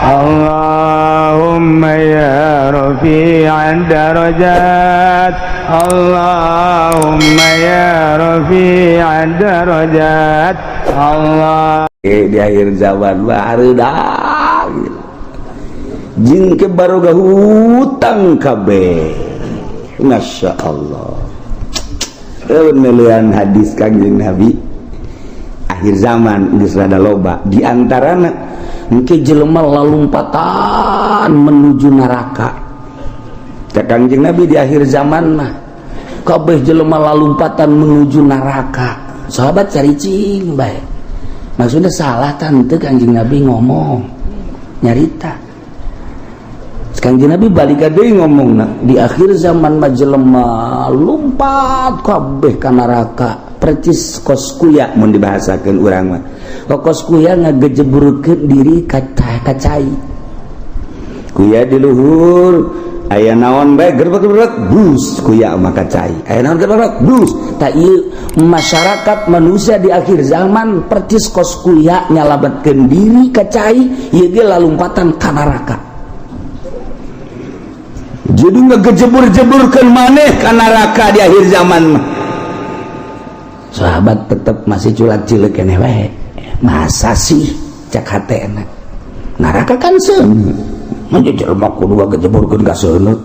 اللهم يا رفيع الدرجات، اللهم يا رفيع الدرجات، الله. Di akhir zaman baru jing ke baru hutang kabeh. Masya Allah, melian hadis Kangjeng Nabi, akhir zaman geus rada loba di antarana engke jelema lalumpatan menuju neraka. Cek Kangjeng Nabi, di akhir zaman mah kabeh jelema lalumpatan menuju neraka. Sahabat caricing bae, maksudnya salah tante Kangjeng Nabi ngomong nyarita. Kangjeng Nabi balik deui ngomong, di akhir zaman mah jelema lumpat kabeh ka neraka percis kos kuya. Mun dibahasakeun urang mah kos kuya ngagejeburkeun diri ka cai, kuya di luhur aya naon bae gerbek-gerbek bus, kuya mah ka cai aya naon gerbek bus. Tak ieu masyarakat manusia di akhir zaman percis kos kuya nyalametkeun diri ka cai, ieu ge lalumpatan ka neraka. Jadi ngegejebur-jeburkan maneh ka neraka di akhir zaman mah. Sahabat tetap masih culak-cilik keneh wae. Masa sih, cak hatena, neraka kan seuneu, mah jelema kudu ngagejeburkeun ka seuneu.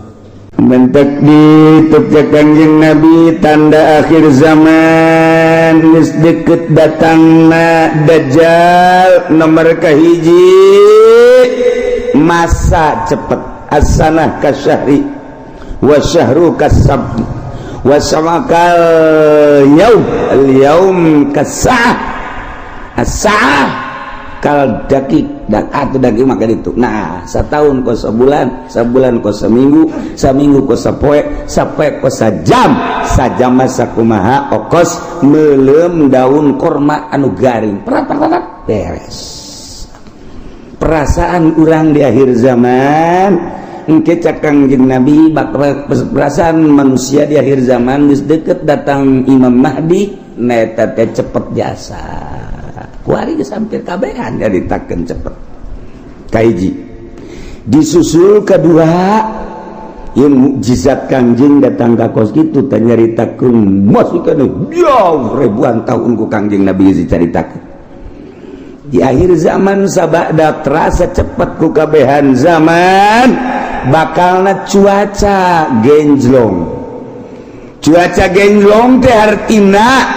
Mentek ditutup Kangjeng Nabi, tanda akhir zaman geus deket datangna Dajjal. Nomor kahiji, masa cepet, السنة كالشهر والشهر كالسبع والسبع كاليوم اليوم كالساعة الساعة كالدقيق dan atau daging maka itu. Nah, setahun kos sebulan, sebulan kos seminggu, seminggu kos sapoe, sapoe kos sajam, sajam masa kumaha okos melem daun korma anu garing, perat perat beres. Perasaan urang di akhir zaman engke, cak Kangjeng Nabi, bakal perasaan manusia di akhir zaman geus deket datang Imam Mahdi neta teh cepet jasa. Kuari geus hampir kabehan nyaritakeun cepet. Kahiji, disusul kedua yang mukjizat Kangjeng datang ka kos kitu teh nyaritakeun masih kana jauh ribuan tahun ku Kangjeng Nabi dicaritakeun. Di akhir zaman sabada terasa cepet ku kabehan zaman, bakalna cuaca genjlong. Cuaca genjlong teh hartina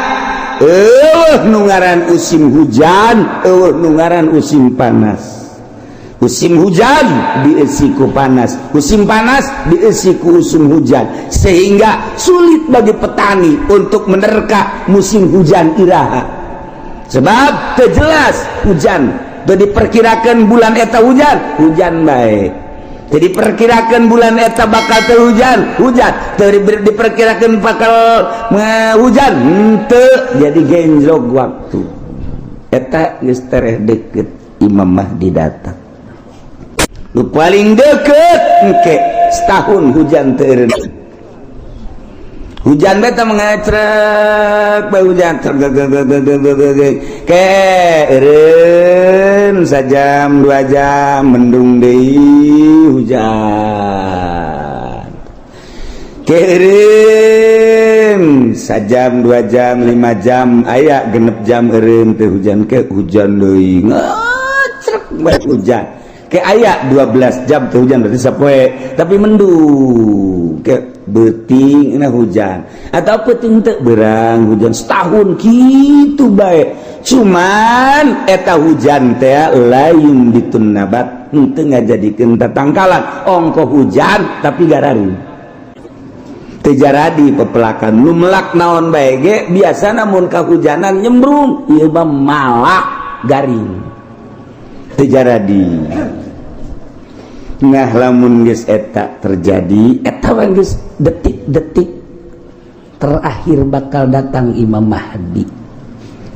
eueuh nu ngaran musim hujan, eueuh nu ngaran musim panas. Musim hujan diisi ku panas, musim panas diisi ku musim hujan, sehingga sulit bagi petani untuk menerka musim hujan iraha, sebab jelas hujan. Jadi diperkirakan bulan eta hujan, hujan baik. Jadi perkirakan bulan eta bakal terhujan, hujan. Diperkirakan bakal hujan henteu. Jadi genjlok waktu eta geus tereh deket Imam Mahdi datang. Nu paling deket engke setahun hujan teu, hujan beta mengecrek bae, hujan ke eureun sajam 2 jam, mendung deui, hujan ke eureun sajam 2 jam, 5 jam, aya 6 jam eureun teu hujan, ke hujan deui, ngecrek bae hujan, ke aya 12 jam teu hujan, berarti sapoe tapi mendung, ke beuting na hujan atau peuting teu berang hujan. Setahun gitu bae, cuman eta hujan teh lain ditun nabat, henteu ngajadikeun tatangkalan. Ongko hujan tapi gararing, teu jaradi pepelakan. Nu melak naon bae ge biasa namun kahujanan nyembrung, ieu mah malah garing, teu jaradi. Nah, lamun geus eta terjadi, eta geus detik-detik terakhir bakal datang Imam Mahdi.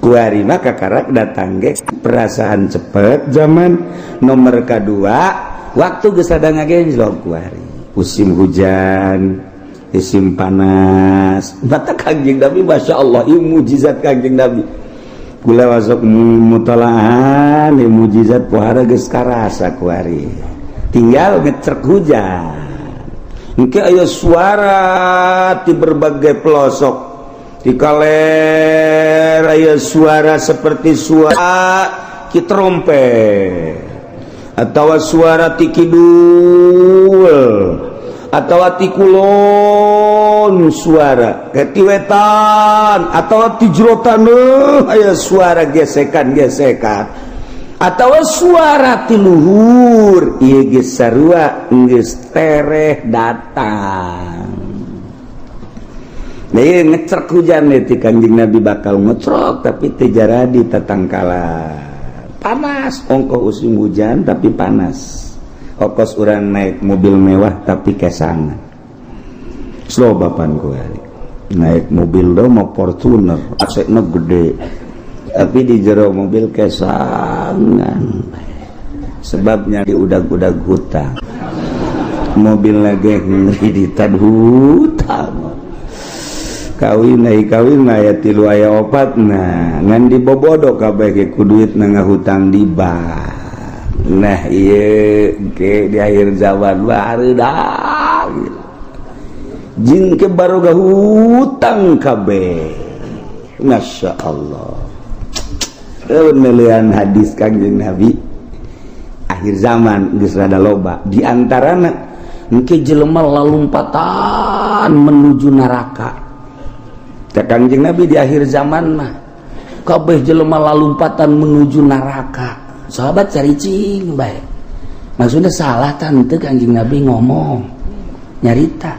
Kuari mah kakarak datang ge perasaan cepet zaman. Nomor kedua, waktu geus ada ngagenjlok kuari, musim hujan, musim panas. Mata Kangjeng Nabi, Masya Allah, ieu mujizat Kangjeng Nabi. Kula masuk mutolaahan ya, mujizat pohara geus karasa kuari, tinggal ngecrek hujan. Engke aya suara di berbagai pelosok, di kaler aya suara seperti suara ki trompet atau suara ti kidul atau ti kulon, suara ke ti wetan atau ti jero taneuh, aya suara gesekan-gesekan atau suara ti luhur. Ieu geus sarua geus tereh datang. Nah, ieu ngecrek hujan ti Kanjeng Nabi bakal ngecrok, tapi teu jaradi tatangkalan. Panas ongkoh musim hujan, tapi panas. Okos urang naik mobil mewah tapi kesangan slow bapan ku naik mobil do mau Fortuner, AC na gede, tapi di jero mobil kesangan, sebabnya di udag-udag hutang mobil lagi ngreditan hutang. Kawin naik kawin aya tilu, aya opat, nah ngan dibobodo kabeh ge ku duit na ngahutang di bank. Nah, iya ke di akhir zaman baru dah jin ke baru hutang kabeh. Masya Allah. Melian hadis Kangjeng Nabi akhir zaman geus rada loba, di antarana engke jelema lalumpatan menuju neraka. Cek Kangjeng Nabi, di akhir zaman mah kabeh jelema lalumpatan menuju neraka. Sahabat caricing bae, maksudnya salah tante Kangjeng Nabi ngomong nyarita.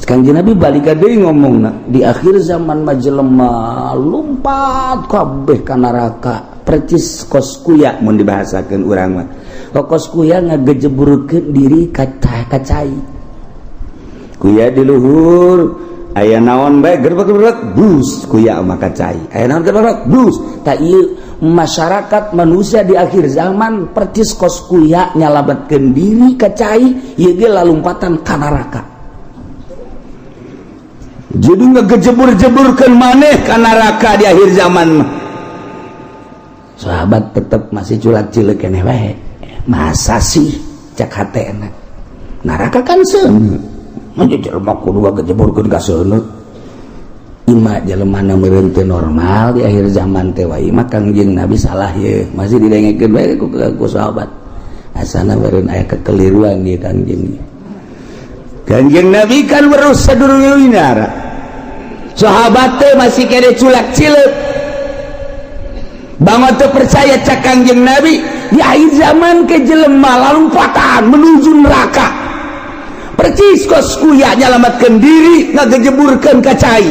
Kangjeng Nabi balik deui ngomong, di akhir zaman mah jelema lumpat kabeh ka neraka percis kos kuya. Mun dibahasakeun urang mah kos kuya ngagejeburkeun diri ka cai, kuya di luhur aya naon bae gerbek-gerbek bus, kuya mah ka cai aya naon gerbek bus. Tak ieu masyarakat manusia di akhir zaman percis kos kuya nyalametkeun diri ka cai, ieu ge lalumpatan ka neraka. Jadi ngegejebur-jeburkeun maneh ka neraka di akhir zaman mah. Sahabat tetep masih culak-cileuk keneh wae. Masa sih, cek hatena, neraka kan seuneu, mah jelema kudu ngagejeburkeun ka seuneu. Ima jelema na meureun teu normal di akhir zaman teh wae mah. Kangjeng Nabi salah ye, masih didengekeun bae ku sahabat, asana meureun aya kekeliruan di Kangjeng. Kangjeng Nabi kan weruh sadurunge winara, sahabat teh masih kene culak cileuk banget teu percaya. Cak Kangjeng Nabi, di akhir zaman ke jelema lalumpatan menuju neraka percis kos kuya nyalamatkeun diri ngagejeburkeun ka cai.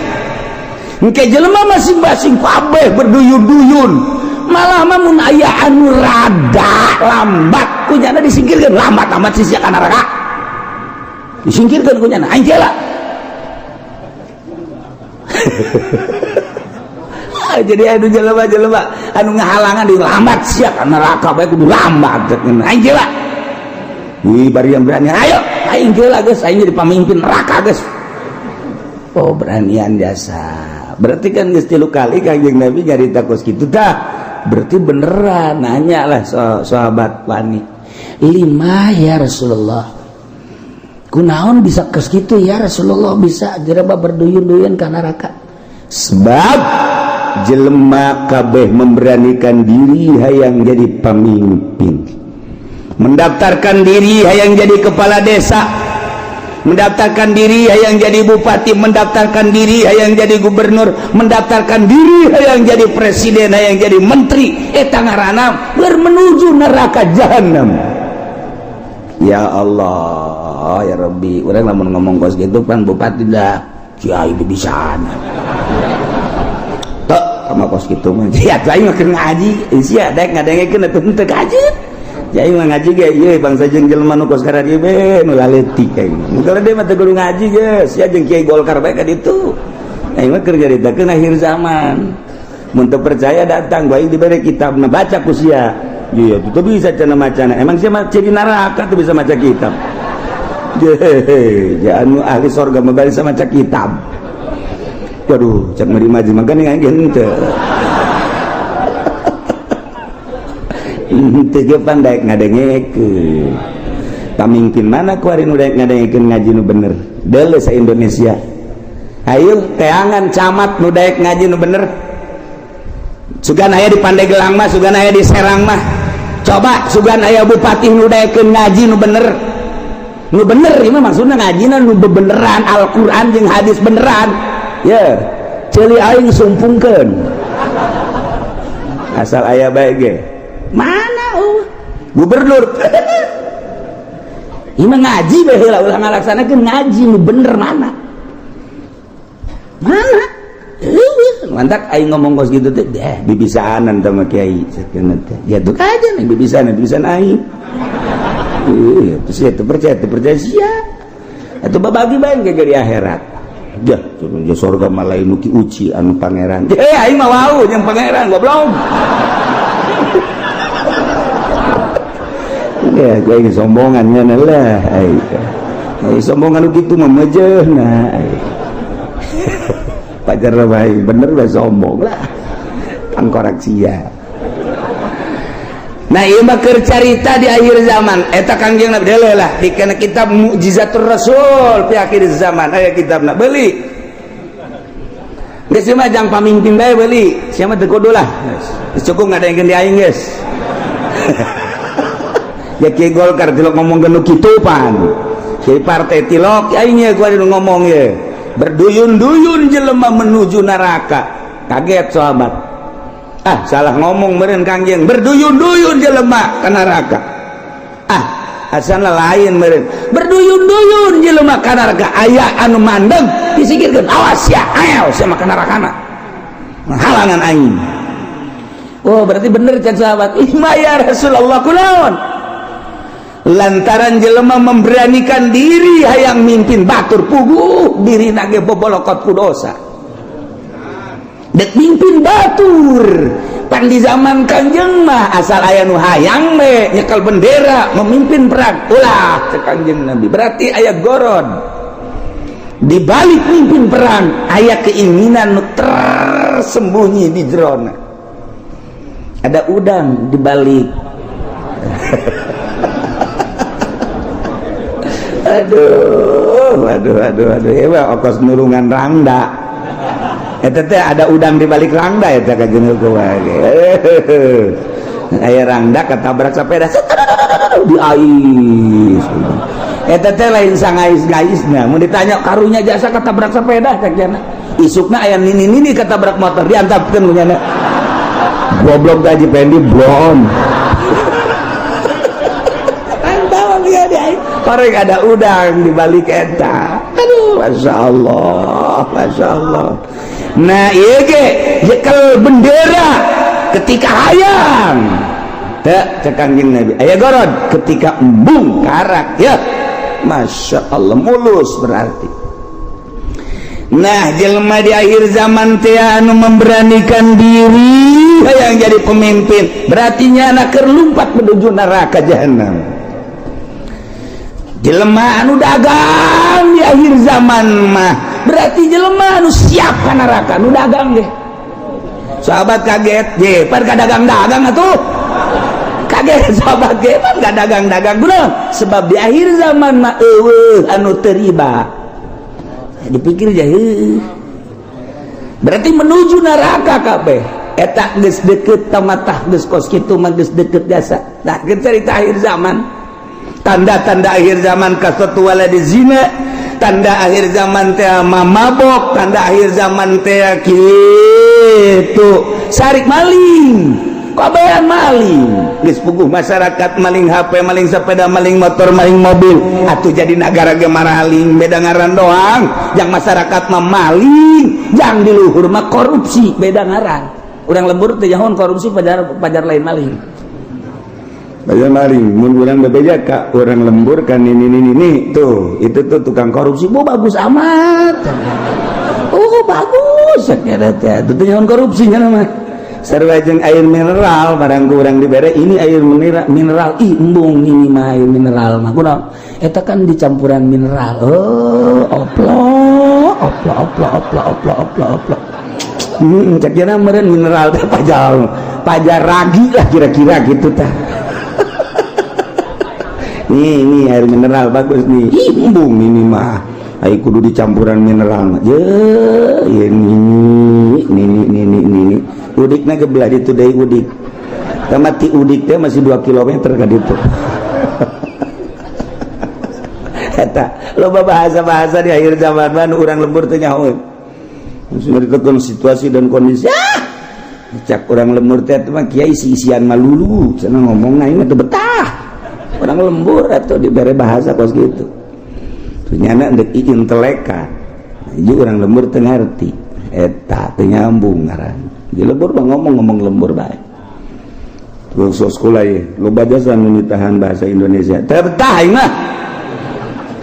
Engke jelema masing-masing kabeh berduyun-duyun, malah mah mun aya anu rada lambat kunyana disingkirkeun. Lambat amat sih ka neraka, disingkirkan kunyana, aing lah. Jadi anu jelema-jelema anu ngahalangan di lambat sia ka neraka bae kudu lambat, aing lah. Wih, bari yang berani, ayo aing lah geus, aing jadi pemimpin neraka geus. Oh, beranian jasa. Berarti kan geus tilu kali Kangjeng Nabi nyarita kos kitu dah, berarti beneran. Nanya lah sahabat wani, lima ya Rasulullah, kunaon bisa kos kitu ya Rasulullah, bisa jelema berduyun-duyun ka neraka? Sebab jelema kabeh memberanikan diri hayang jadi pemimpin, mendaftarkan diri hayang jadi kepala desa, mendaftarkan diri hayang jadi bupati, mendaftarkan diri hayang jadi gubernur, mendaftarkan diri hayang jadi presiden, hayang jadi menteri. Eta ngaranna menuju neraka jahanam. Ya Allah ya Rabbi, urang lamun ngomong kos gitu kan bupati dah kiai bisa tok sama kos gitu mah. Ya aing mah keur ngaji sia daek ngadengekeun atuh henteu kaji. Jadi mah ngaji ge ieu bangsa jeung jelema nu kos kararieu be nu laletik aing. Mun dia mah teu kudu ngaji geus, sia jeung kiai Golkar bae ka ditu. Aing mah keur nyaritakeun akhir zaman. Mun teu percaya datang bae dibere kitab, nah baca ku sia. Iya, tuh bisa cenah macana. Emang sia mah ciri neraka tuh bisa maca kitab. Jehe, anu ahli sorga mah bisa maca kitab. Waduh, cek meri maju makanya aing henteu. Teu ge pan daek ngadengekeun. Pamimpin mana kuari nu daek ngadengekeun ngaji nu bener? Deuleu sa Indonesia. Ayo teangan camat nu daek ngaji nu bener. Sugan aya di Pandeglang mah, sugan aya di Serang mah. Coba sugan aya bupati nu daekeun ngaji nu bener. Nu bener ieu mah maksudna ngajina nu bebeneran Al-Qur'an jeung hadis beneran. Ya, ceuli aing sumpungkeun. Asal aya bae ge. Mana eueuh? Gubernur. Ieu mah ngaji bae heula, ulah ngalaksanakeun ngaji nu bener mana? Mana? Eueuh, mantak aing ngomong kos kitu teh, deh bibisaanan teh mah kiai sakeuna teh. Ya tuh aja nih bibisaanan, bibisan aing. Iya, terus ya percaya, percaya sia. Atau babagi bae ke di akhirat. Ya, ya surga mah lain nu ki uci anu pangeran. Eh, aing mah wau jeung pangeran goblok. Ya, gue ini sombongannya lah. Ai sombongan gitu mah mejeuhna. Pajar bae bener bae sombong lah. Tangkorak sia. Nah, ieu mah keur carita di akhir zaman. Eta Kangjeng Nabi deuleu lah di kana kitab Mukjizatur Rasul fi akhir zaman aya kitabna beuli. Geus mah jang pamimpin bae beuli. Sia mah teu kudu lah. Geus cukup ngadengkeun di aing geus. Ya kiai Golkar tilok ngomong nu kitu pan. Kiai partai tilok aing ye gua ngomong ye. Berduyun-duyun jelema menuju neraka. Kaget sahabat. Ah, salah ngomong meureun Kangjeng. Berduyun-duyun jelema ka neraka. Ah, asana lain meureun. Berduyun-duyun jelema ka neraka. Aya anu mandeg disikirkeun, awas ya, ayo sia mah ka nerakana. Halangan aing. Oh, berarti bener cek sahabat. Ima ya Rasulullah kunaon? Lantaran jelema memberanikan diri hayang mimpin batur puguh diri nage bobolokot ku dosa. Dek mimpin batur pan di zaman Kangjeng mah asal aya nu hayang we nyekel bendera memimpin perang ulah cek Kangjeng Nabi. Berarti aya goron di balik mimpin perang, aya keinginan nu tersembunyi di jerona. Ada udang di balik. Aduh, aduh, aduh, aduh, ya okos nurungan rangda. Eta teh ada udang di balik rangda eta ka jeung kumaha. Aya rangda ketabrak sepeda di ais. Eta teh lain sangais-gaisna. Mun ditanya karunya jasa ketabrak sepeda cek jana. Isukna aya nini-nini ketabrak motor diantapkeun ku nyana. Goblok gaji pendi blon. Antau dia di ais. Korek ada udang di balik eta. Aduh, masya Allah, masya Allah. Nah, ieu ge nyekel bendera ketika hayang. Teu cek Kangjeng Nabi. Aya gorod ketika embung karak ya. Masya Allah mulus berarti. Nah, jelema di akhir zaman teh anu memberanikan diri hayang jadi pemimpin, berarti nyana keur lumpat menuju neraka jahanam. Jelema anu dagang di akhir zaman mah berarti jelema anu siap ka neraka nu dagang deh. Sahabat kaget, je pan ka dagang-dagang atuh. Kaget sahabat ge pan ka dagang-dagang kunaon? Sebab di akhir zaman mah eueuh anu teu riba. Dipikir aja heuh. Berarti menuju neraka kabeh. Eta geus deukeut tamatah geus kos kitu mah geus deukeut jasa. Nah, geus carita akhir zaman. Tanda-tanda akhir zaman kasatu waladi zina, tanda akhir zaman teh mabok, tanda akhir zaman teh kitu sarik maling, kabehan maling. Geus puguh masyarakat maling HP, maling sepeda, maling motor, maling mobil. Atuh jadi nagara ge maraling, beda ngaran doang. Yang masyarakat mah maling, yang di luhur mah korupsi, beda ngaran. Urang lembur teh jahon korupsi pajar, pajar lain maling. Pajar maling, mun urang bebeja ka urang lembur kan ini tuh, itu tuh tukang korupsi, bu bagus amat. Oh bagus, kira teh. Itu jahon korupsinya mah. Sarua jeung air mineral barang ku urang dibere ini air mineral, mineral ih embung ini mah air mineral mah. Kunaon? Eta kan dicampuran mineral. Oh, oplo, oplo, oplo, oplo, oplo, oplo, oplo. Cek jana meureun mineral teh pajar, pajar ragi lah kira-kira gitu tah. Nih, ini air mineral bagus nih. Ih, embung ini mah. Ayo kudu dicampuran mineral. Je, ini ini ini ini ini. Udikna ke belah ditu deui udik. Tamat ti udik teh masih 2 km ka ditu. Eta loba bahasa-bahasa di akhir zaman mah urang lembur teh nyaho. Nyaritakeun situasi dan kondisi. Ah! Cak urang lembur teh mah kiai isi-isian malulu, cenah ngomong aing mah teu betah. Orang lembur atau dibere bahasa kos gitu. Ternyata ndek inteleka. Jadi orang lembur teu ngarti. Eta teu nyambung ngaran. Di lembur mah ngomong-ngomong lembur bae. Terus sekolah ye, loba jasa nu nitahan bahasa Indonesia. Teu betah aing mah.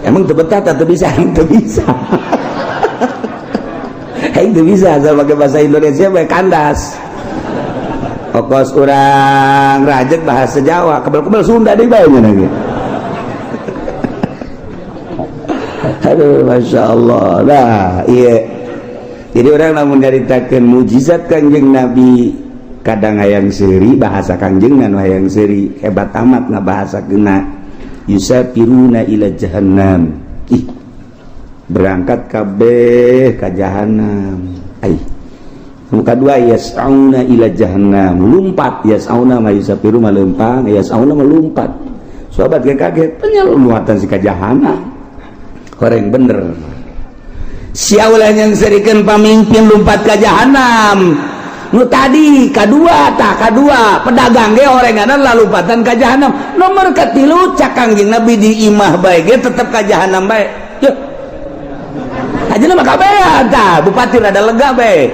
Emang teu betah teu bisa, teu bisa. Aing teu bisa asal pakai bahasa Indonesia bae kandas. Okos urang rajek bahasa Jawa, kebel-kebel Sunda deui bae nya lagi. Aduh, Masya Allah. Nah, iya. Jadi orang lamun nyaritakeun mujizat Kanjeng Nabi, kadang hayang seuri bahasa Kanjeng nu hayang seuri hebat amat ngabahasakeunna. Yusafiruna ila jahannam. Ih, berangkat kabeh ka jahannam. Ai. Muka dua yas'auna ila jahannam, lumpat yas'auna ma yusafiru malempang, yas'auna melumpat. Sahabat kaget, penyelumuatan si ka jahannam. Horeng bener. Sia ulah yang serikeun pamimpin lumpat ka jahannam. Nu tadi kadua tah kadua pedagang ge horenganan lalumpatan ka jahannam. Nomor katilu cak Kangjeng Nabi di imah bae ge tetep ka jahannam bae. Yuh. Ajeuna mah kabehan tah, bupati rada lega bae.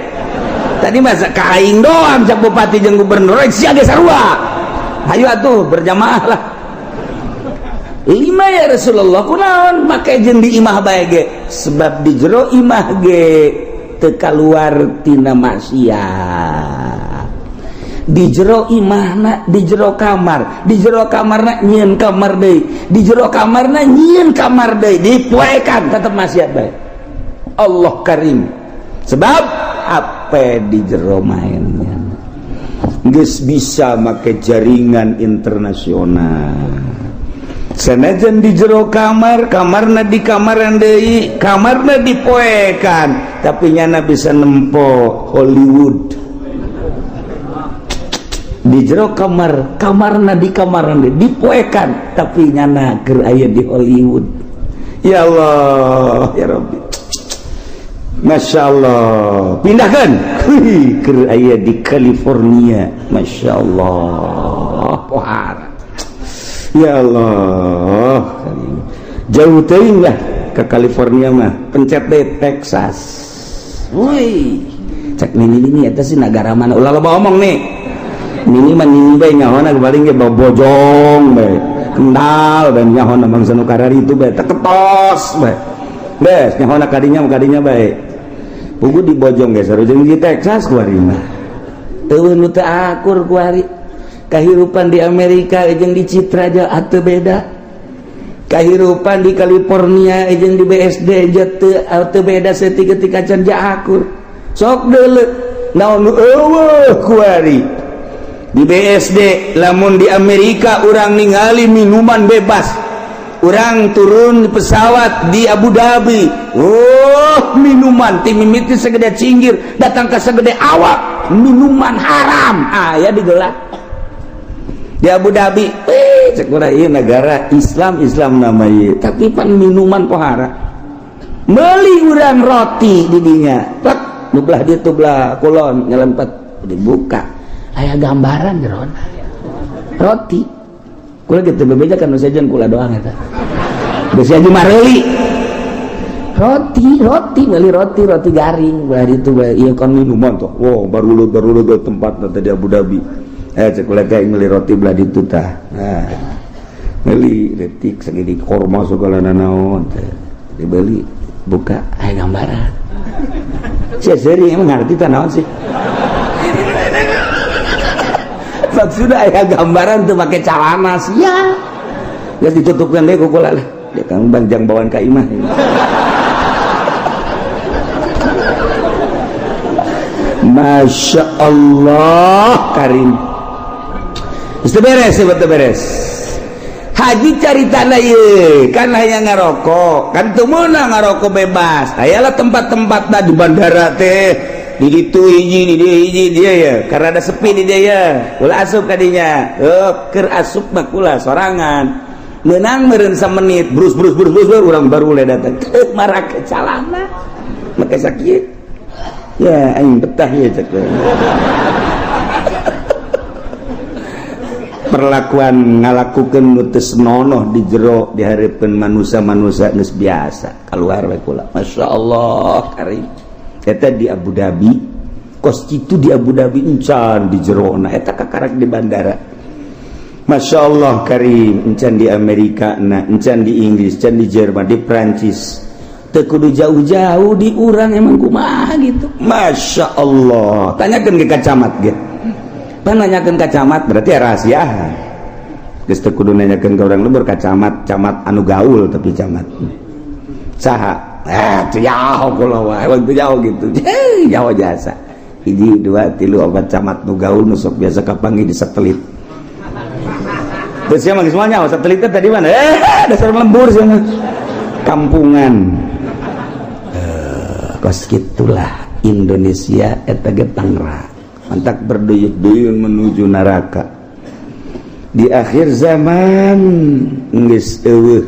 Tadi masa ka aing doang cak bupati jeung gubernur rek sia ge sarua. Hayu atuh berjamaah lah. Lima ya Rasulullah kunaon make jeung di imah bae ge sebab di jero imah ge teu kaluar tina maksiat. Di jero imahna di jero kamar, di jero kamarna nyieun kamar deui, di jero kamarna nyieun kamar deui, dipoekan tetep maksiat bae. Allah Karim. Sebab apa di jero mainnya geus bisa make jaringan internasional. Sanajan di jero kamar, kamarna di kamaran deui, kamarna dipoekan, tapi nyana bisa nempo Hollywood. Di jero kamar, kamarna di kamaran deui dipoekan, tapi nyana keur aya di Hollywood. Ya Allah, ya Rabbi. Masya Allah, pindahkan keur aya di California. Masya Allah, pohara. Ya Allah, jauh teuing lah ke California mah, pencet deh Texas. Woi, cek nini nini eta sih negara mana? Ulah loba omong nih. Nini mah nini bae nyahona paling ge bojong bae. Kendal dan nyahona bangsa nu karari itu bae teketos bae. Bes nyahona kadinya kadinya bae. Pugu di bojong ge sarua jeung di Texas kuari mah. Eueuh nu teu akur kuari. Kahirupan di Amerika jeung di Citra aja ateu beda. Kahirupan di California jeung di BSD aja teu beda saeutik ketika can akur. Sok deuleu naon nu eueuh kuari. Di BSD lamun di Amerika urang ningali minuman bebas. Urang turun di pesawat di Abu Dhabi. Oh, minuman ti mimiti segede cinggir datang ke segede awak, minuman haram aya digelar. Di Abu Dhabi, cek urang ieu negara Islam Islam nama ieu, tapi pan minuman pohara. Meuli urang roti di dinya. Plek, nu belah ditu belah kulon nyelempet dibuka. Aya gambaran jeron. Roti. Kula gitu bebeja kan nu sejen kula doang eta. Geus aja mareuli. Roti, roti, beli roti, roti garing belah ditu ieu kan minuman tuh. Wow, baru baru lu tempat tadi Abu Dhabi. Cek kula teh meuli roti belah ditu tah. Nah, meuli detik segini korma segala nanaon teh. Dibeli, buka aya gambaran. Sia seuri emang ngarti tah naon sih? Maksudnya aya gambaran tuh pakai celana sia. Geus ditutupkeun deui ku kula lah. Dia kang banjang bawaan ka imah. Masya Allah Karim. Geus beres, betul beres. Haji cari tanah ye kan, hanya ngarokok kan teu meunang ngarokok bebas. Ayalah tempat-tempat di bandara teh, di ditu hiji, di dia hiji, dia ya, karena ada sepi di dia ya, ulah asup kadinya. Oh, keur asup mah kula sorangan menang meureun menit, brus brus brus brus, urang baru mulai datang ke marake calana make sakit ya, aing betah ya. Cek perlakuan ngalakukan nu teu senonoh di jero dihareupeun manusia-manusia geus biasa keluar we kula. Masya Allah karim, eta di Abu Dhabi kos kitu, di Abu Dhabi encan di jero na eta kakarak di bandara. Masya Allah karim, encan di Amerika na, encan di Inggris, encan di Jerman, di Prancis. Teu kudu jauh-jauh, di urang emang kumaha gitu. Masya Allah, tanyakan ke camat gitu. Pan nanyakeun ka camat berarti ya rahasia. Geus teu kudu nanyakeun ka urang lembur, ka camat, camat anu gaul tapi camat. Saha? Eh, teu jauh kula wae, teu jauh gitu. Jauh jasa. Hiji, dua, tilu, opat camat nu gaul nu sok biasa kapanggih di satelit. Terus siapa semuanya satelitnya tadi mana? Eh, dasar lembur sih kampungan. Eh, kos gitulah Indonesia eta ge Tangerang. Mantak berduyun-duyun menuju neraka di akhir zaman geus eueuh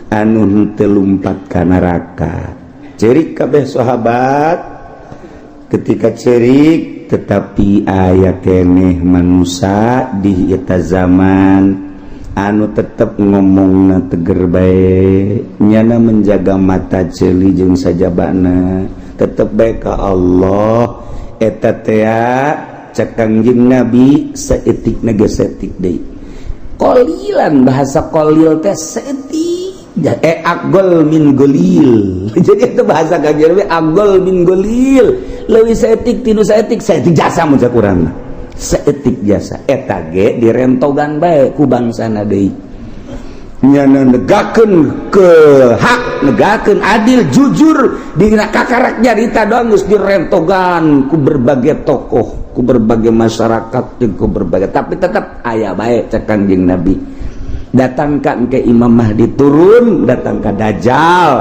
anu henteu lumpat ka neraka. Cerik kabeh sahabat ketika cerik, tetapi aya keneh manusia di eta zaman anu tetep ngomongna teger bae, nyana menjaga mata ceuli jeung sajabana, tetep bae ka Allah. Eta tea cek Kangjeng Nabi saeutik ge saeutik deui, qolilan, bahasa qolil teh saeutik, eh, aqol min qolil. Jadi itu bahasa Kangjeng Nabi aqol min qolil, leuwih saeutik tinu saeutik, saeutik jasa mun cek urang mah, saeutik jasa. Eta ge direntogan bae ku bangsana deui, nyana negakeun ke hak, negakeun adil jujur dina kakarak nyarita doang geus direntogan ku berbagai tokoh, ku berbagai masyarakat, jeung ku berbagai, tapi tetap aya bae cek Kangjeng Nabi. Datangkan ke Imam Mahdi turun, datang ke Dajjal,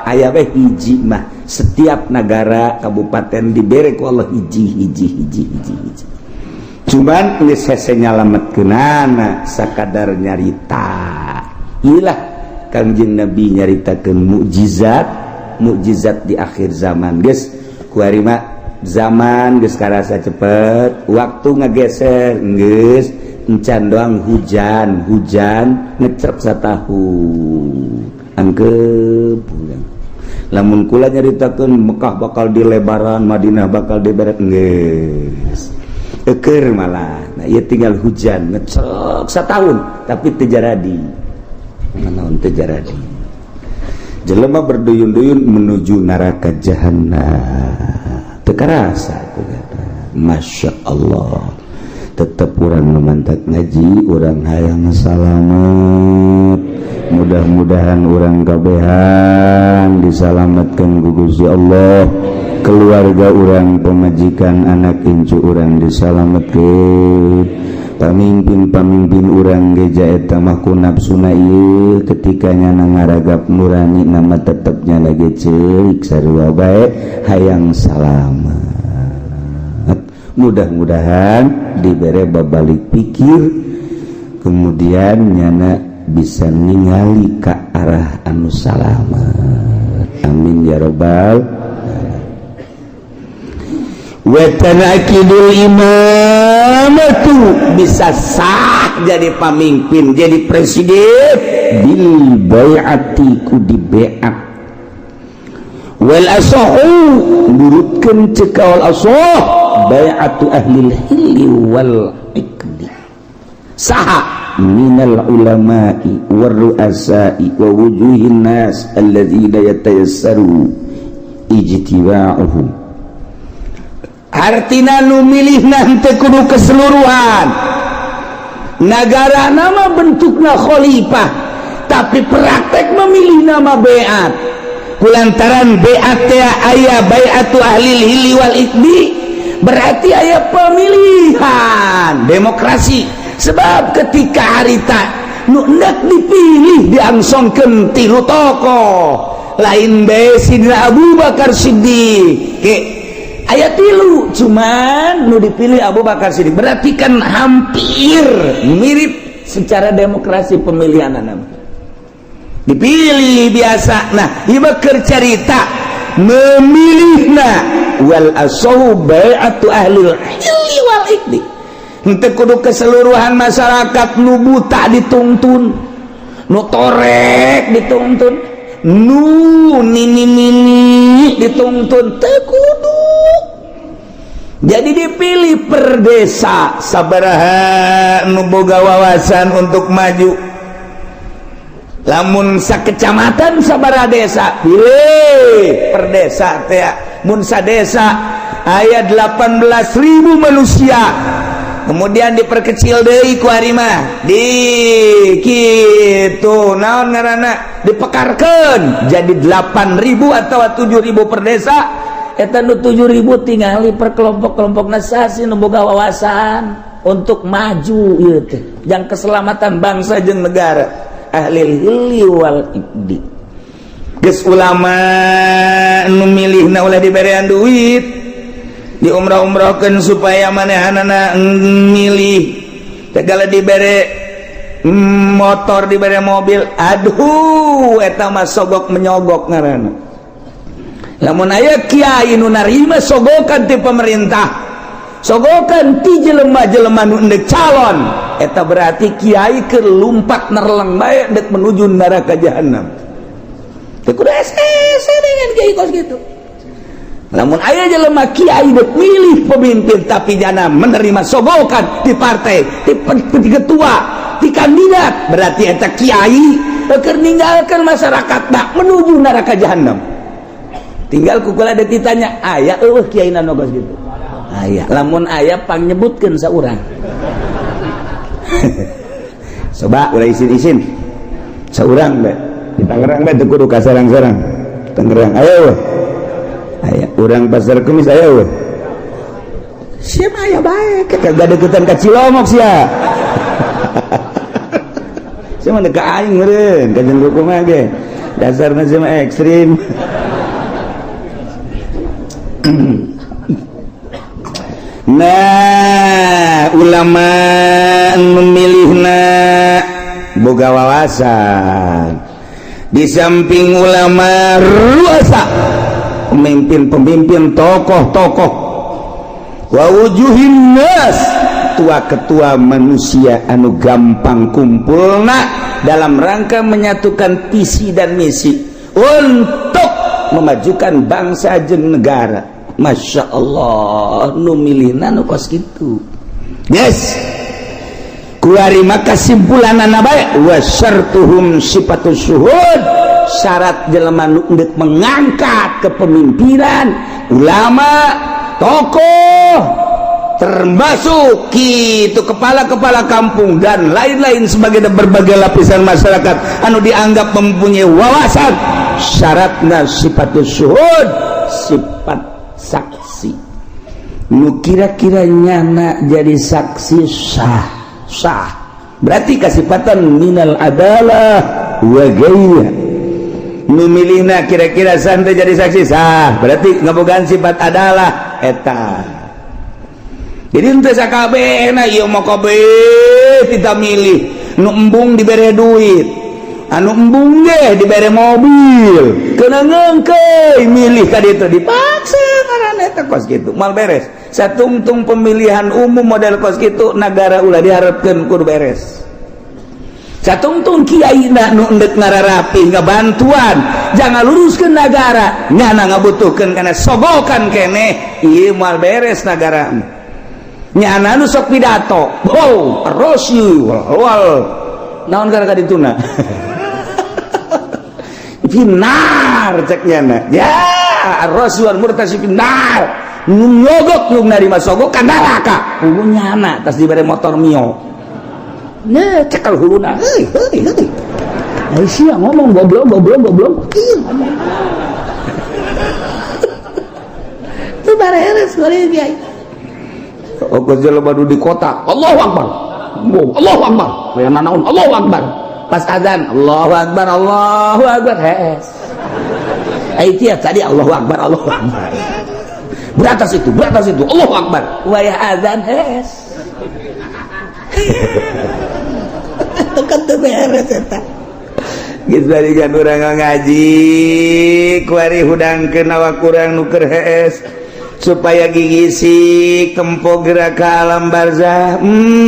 aya bae hiji mah. Setiap negara kabupaten dibere ku Allah hiji hiji hiji hiji hiji, cuman geus hese nyalametkeunana sakadar nyarita. Ilah Kangjeng Nabi nyaritakeun mukjizat mukjizat di akhir zaman. Geus kuari mah zaman geus karasa cepet, waktu ngegeser geus encan doang hujan, hujan ngecrep satahun angkep. Lamun kula nyaritakeun Mekah bakal dilebaran, Madinah bakal diberes, geus eker malah. Nah, ieu tinggal hujan ngecrep satahun tapi teu jaradi naon, teu jaradi. Jelema berduyun-duyun menuju neraka jahanam, teu karasa. Masya Allah, tetap urang memantat ngaji, urang hayang salamet. Mudah-mudahan urang kabehan disalamatkan ku Gusti Allah, keluarga urang, pemajikan, anak incu urang disalametkeun, pamimpin-pamimpin urang geja. Eta mah ku nafsuna ieu ketika nyana ngaragap nurani nama tetepnya lagi ceurik sarua bae hayang salamet. Mudah-mudahan dibere babalik pikir, kemudian nyana bisa ningali ke arah anu salamet. Amin ya robbal. Watanakidul imamatu, bisa sah jadi pemimpin, jadi presiden, bil bai'ati, ku di baiat. Wal asahu, nurutkeun ceuk kaul asah, bai'atu ahlil hilli wal iqdi. Saha? Minal ulama'i war ru'asa'i wa wujuhin nas alladzina yatayassaru ijtiba'uhum. Artina nu milih nanti kudu keseluruhan negara. Nama bentukna khalifah, tapi praktek memilih nama beat, kulantaran beat aya baiatu ahli hilli wal iqdi, berarti aya pemilihan demokrasi. Sebab ketika harita Nu endek dipilih diangsongkeun tilu tokoh lain bae Sidina Abu Bakar Siddiq. Ke aya tilu, cuman nu dipilih Abu Bakar Siddiq. Berarti kan hampir mirip secara demokrasi pemilihan nama dipilih biasa. Nah, ieu keur carita memilihna wal asahu bai'atu ahlil hilli wal iqdi. Henteu kudu keseluruhan masyarakat. Nu buta dituntun, nu torek dituntun, nu nini nini dituntun, teu kudu. Jadi dipilih per desa sabaraha nu boga wawasan untuk maju. Lamun sakecamatan sabaraha desa, pilih per desa teh. Mun sadesa aya 18.000 manusia, kemudian diperkecil deui ku ari mah di kitu, naon ngaranna, dipekarkeun jadi 8000 atau 7000 per desa. Eta nu 7000 tingali per kelompok-kelompok nasasi nu boga wawasan untuk maju ieu teh jang keselamatan bangsa jeung negara, ahli hilli wal iqdi. Geus ulama nu milihna ulah diberean duit, diumrah-umrahkeun supaya manehanana milih. Segala dibere motor, dibere mobil, aduh, eta mah sogok menyogok ngaranna. Lamun aya kiai nu narima sogokan ti pemerintah, sogokan ti jelema-jelema nu endek calon, eta berarti kiai keur lumpat nerleng bae dek menuju neraka jahanam. Teu kudu hese dengan kiai kos gitu. Namun aya jelema kiai dek milih pemimpin tapi jana menerima sogokan di partai, di ketua, di kandidat, berarti eta kiai keur ninggalkeun masyarakat tak menuju neraka jahanam. Tinggal kukula ada ditanya, aya eueuh kiai nu kos gitu? Aya. Lamun aya, pangnyebutkeun saurang. Coba ulah isin-isin, saurang bae di Tangerang bae, teu kudu ka serang-serang. Tangerang aya eueuh? Aya. Urang Pasar Kemis aya eueuh? Siapa aya bae, kagak deketan ka Cilongok sia. Sia mah ka aing meureun, ka jeung kumaha ge. Dasarna sia mah ekstrim. Nah, ulama memilihna boga wawasan. Di samping ulama, ruasa, pemimpin-pemimpin, tokoh-tokoh, wa wujuhin nas, ketua-ketua manusia anu gampang kumpulna dalam rangka menyatukan visi dan misi untuk memajukan bangsa jeung negara. Masya Allah, nu milihna nu kos kitu. Yes, kuari maka kesimpulanana bae wa syartuhum sifatus syuhud. Syarat jelema nu endek mengangkat kepemimpinan, ulama, tokoh, termasuk itu kepala-kepala kampung dan lain-lain sebagai berbagai lapisan masyarakat anu dianggap mempunyai wawasan, syaratna sifatus syuhud, sifat saksi. Nu kira-kira nyana jadi saksi sah, sah berarti kasifatan minal adalah wa ghairiha. Nu milihna kira-kira santai jadi saksi sah, berarti ngabogaan sifat adalah eta. Jadi henteu sakabehna ieu mah, kabeh kita milih. Nu embung dibere duit, anu embung ge dibere mobil, kena ngengkeuy milih ka ditu, dipaksa ngaranna. Eta kos kitu moal beres. Satungtung pemilihan umum model kos kitu, negara ulah diharapkeun kudu beres. Satungtung kiai na nu endek ngararapi ngabantuan jangan luruskeun negara, nyana ngabutuhkeun kana sogokan keneh, ieu moal beres negara. Nyana nu sok pidato, oh rosyu wal naon gara dituna finnar, cek nyana ya ar-rasul murtasi finnar. Nu nyogok, nu narima sogokan neraka. Hulu nyana tas dibere motor Mio. Nah, cekel huluna. Heuy heuy heuy. Ai sia ngomong goblok goblok goblok. Ih, ngomong. Itu bareres goreng kiai. Oh, jelema di kota. Allahu Akbar. Oh, Allahu Akbar. Hoyong nanaon, Allahu Akbar. Pas azan, Allahu Akbar, Allahu Akbar, hees. Ai tadi Allahu Akbar, Allahu Akbar. Beratas itu, beratas itu, Allahu Akbar. Wayah azan hees. Kan teu beres eta. Geus barikan urang ngaji kuari hudangkeun awak urang nu keur hees supaya gigisi tempo gerak ke alam barzah.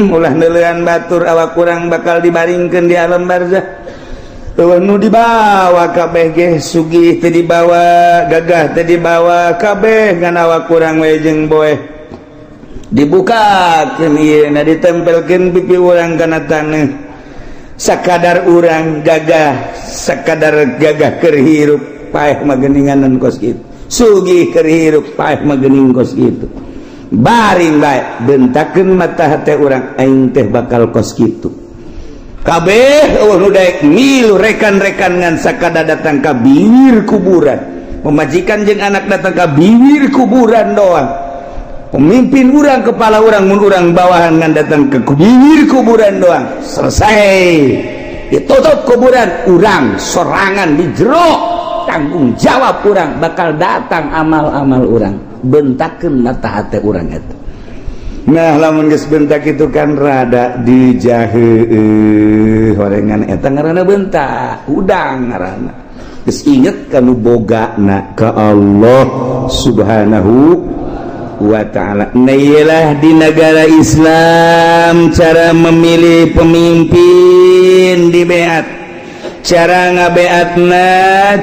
Ulah neuleuan batur, awak urang bakal dibaringkeun di alam barzah. Eueuh nu dibawa kabeh ge, sugih teu dibawa, gagah teu dibawa, kabeh ngan awak urang we jeung boeh. Dibukakeun ieu na, ditempelkeun pipi urang kana taneuh. Sakadar urang gagah, sakadar gagah keur hirup, paeh mah geuninganan kos kitu. Sugih keur hirup, paeh mah geuning kos kitu. Baring bae, bentakeun mata hate urang, aing teh bakal kos kitu. Kabeh eueuh nu daek milu rekan-rekan ngan sakadar datang ka bibir kuburan. Pemajikan jeung anak datang ka bibir kuburan doang. Pemimpin urang, kepala urang, mun urang bawahan ngan datang ke bibir kuburan doang, selesai ditutup kuburan, urang sorangan di jero, tanggung jawab urang, bakal datang amal-amal urang. Bentakeun mata hati urang eta. Nah, lamun geus bentak itu kan rada dijahe horengan, eta ngaranna bentak udang, ngaranna geus inget kanu bogana ka Allah Subhanahu wa ta'ala. Nah, iyalah, di negara Islam cara memilih pemimpin di beat, cara ngabeatna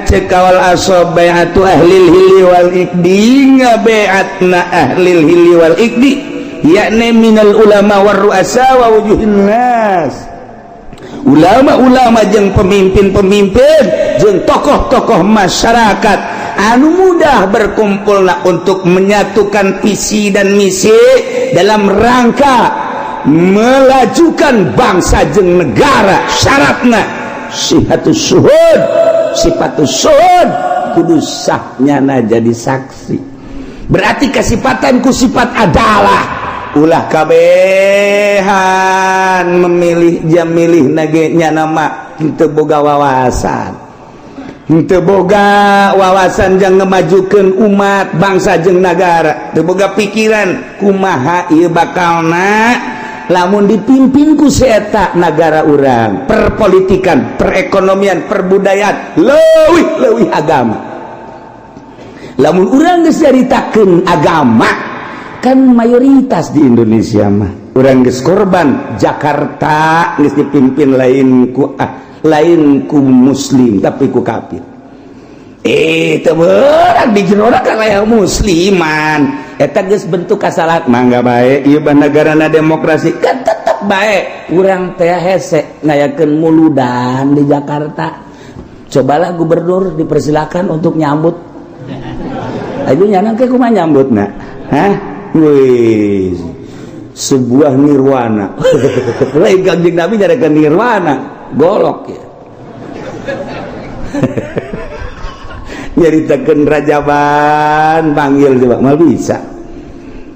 cek kawal asob bai'atu ahlil hilli wal iqdi. Ngabeatna ahlil hilli wal iqdi, yakni minal ulama war ru'asa wa wujuhin nas, ulama-ulama jeung pemimpin-pemimpin jeung tokoh-tokoh masyarakat anu mudah berkumpul untuk menyatukan visi dan misi dalam rangka melajukan bangsa jeung negara. Syaratna sihatus syuhud, sifatus syuhud, kudu sahnyana jadi saksi, berarti kesifatan ku sifat adalah ulah kabehan memilih jam milih nage nama teu boga wawasan, teu boga wawasan jang ngemajukeun umat, bangsa jeung negara, teu boga pikiran kumaha ieu bakalna lamun dipimpin ku si eta nagara urang, perpolitikan, perekonomian, perbudayaan, leuwih leuwih agama. Lamun urang geus nyaritakeun agama kan mayoritas di Indonesia mah urang geus korban. Jakarta geus dipimpin lain ku lain ku muslim tapi ku kafir. Teu beurang di jero kan aya musliman. Eta geus bentuk kasalahan. Mangga bae ieu negarana demokrasi kan, tetep bae urang teh hese ngayakeun muludan di Jakarta. Cobalah gubernur dipersilakan untuk nyambut. Ayo, nyana ke kumaha nyambutna? Hah? Wih, sebuah nirwana. Lain Kanjeng Nabi nyarakan nirwana, golok ya. Nyaritakeun rajaban panggil coba mal bisa.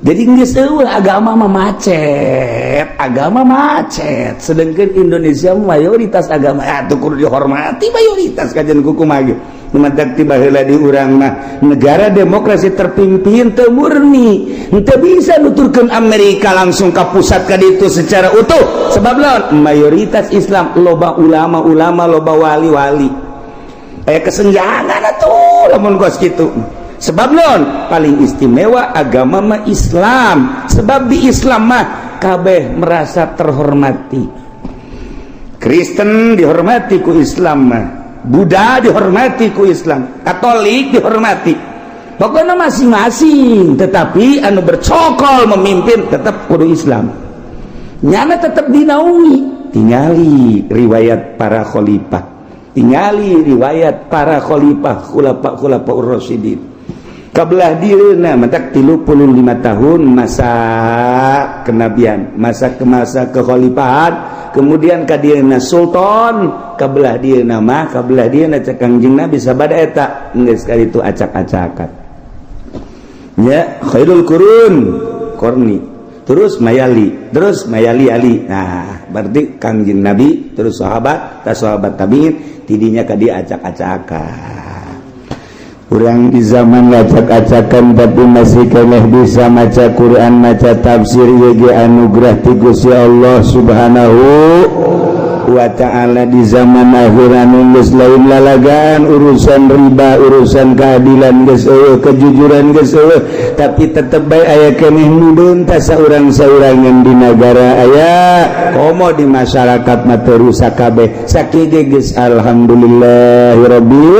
Jadi geus eueuh agama mah macet, agama macet. Sedangkan Indonesia mayoritas agama atuh kudu dihormati mayoritas, kajian kumaha ge. Mantak tiba heula di urang mah negara demokrasi terpimpin teu murni, teu bisa nuturkeun Amerika langsung ka pusat ka ditu secara utuh. Sebab lawan mayoritas Islam, loba ulama-ulama, loba wali-wali, aya kesenjangan atuh lamun kos kitu. Sebab non paling istimewa agama mah Islam, sebab di Islam mah kabeh merasa terhormati. Kristen dihormati ku Islam mah, Buddha dihormati ku Islam, Katolik dihormati, pokoknya masing-masing. Tetapi anu bercokol memimpin tetap kudu Islam, nyana tetap dinaungi. Tingali riwayat para khalifah, tingali riwayat para khalifah, khulafa khulafa ur-rasyidin kabelah dirina. Mentak 35 tahun masa kenabian, masa ke masa kekhalifahan, kemudian ka dieuna sultan, kabelah dieuna mah, kabelah dieuna cek Kangjeng Nabi sabada eta geus kali itu acak-acakan ya. Khairul qurun qarni. Terus mayali, terus mayali Ali. Nah, berarti Kangjeng Nabi, terus sahabat, tas sahabat tabiin, tidinya ka dia acak-acakan. Urang di zaman acak-acakan, tapi masih keneh bisa maca Quran, maca tafsir, ieu anugerah ti Gusti Allah Subhanahu wa Ta'ala. Di zaman akhir anu geus lain lalagan, urusan riba, urusan keadilan geus euweuh, kejujuran geus euweuh, tapi tetep bae aya keneh nu beuntas saurang-saurangan di nagara, aya komo di masyarakat mah teu rusak kabeh. Sakieu ge geus alhamdulillahirabbil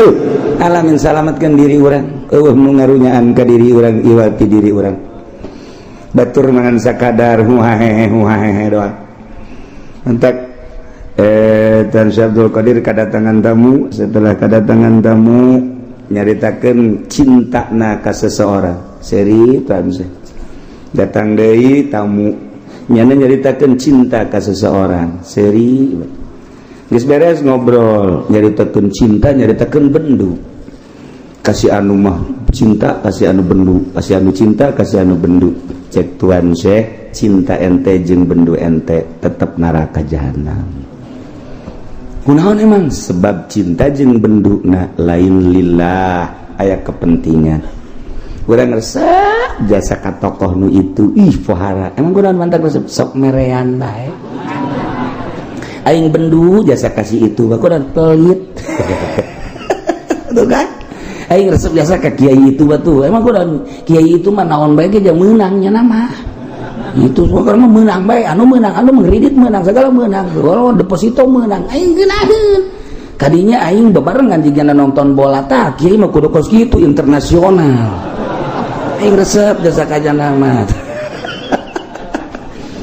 alamin, salamatkan diri urang, euweuh nu ngarunyaan ka diri urang iwal ti diri urang. Batur mangan sakadar huhahehe huhahehe doang. Entak dan Syekh Abdul Qadir kedatangan tamu. Setelah kedatangan tamu, nyaritakan cinta na ka seseorang seri. Tuan Syekh datang deui tamu, nyana nyaritakan cinta ka seseorang seri. Geus beres ngobrol, nyaritakan cinta, nyaritakan bendu kasih anu mah cinta kasih anu, bendu kasih anu, cinta kasih anu, bendu. Cek Tuan Syekh, cinta ente jeung bendu ente tetap neraka jahanam. Kunaon emang? Sebab cinta jeung benduna lain lillah, aya kepentingan. Urang resep jasa ka tokoh nu itu, ih pohara emang. Kunaon mantak resep? Sok merean bae. Aing bendu jasa kasih itu, kunaon? Pelit tuh kan. Aing resep jasa ka kiai itu batu, emang kunaon? Kiai itu mah naon bae ge meunang nya nama itu karena menang bae, anu menang, anu mengkredit menang, segala menang, kalau deposito menang. Aing geunaheun kadinya, aing bebarengan jigana nonton bola. Tah, kiai mah kudu kos kitu, internasional. Aing resep jasa kajana mah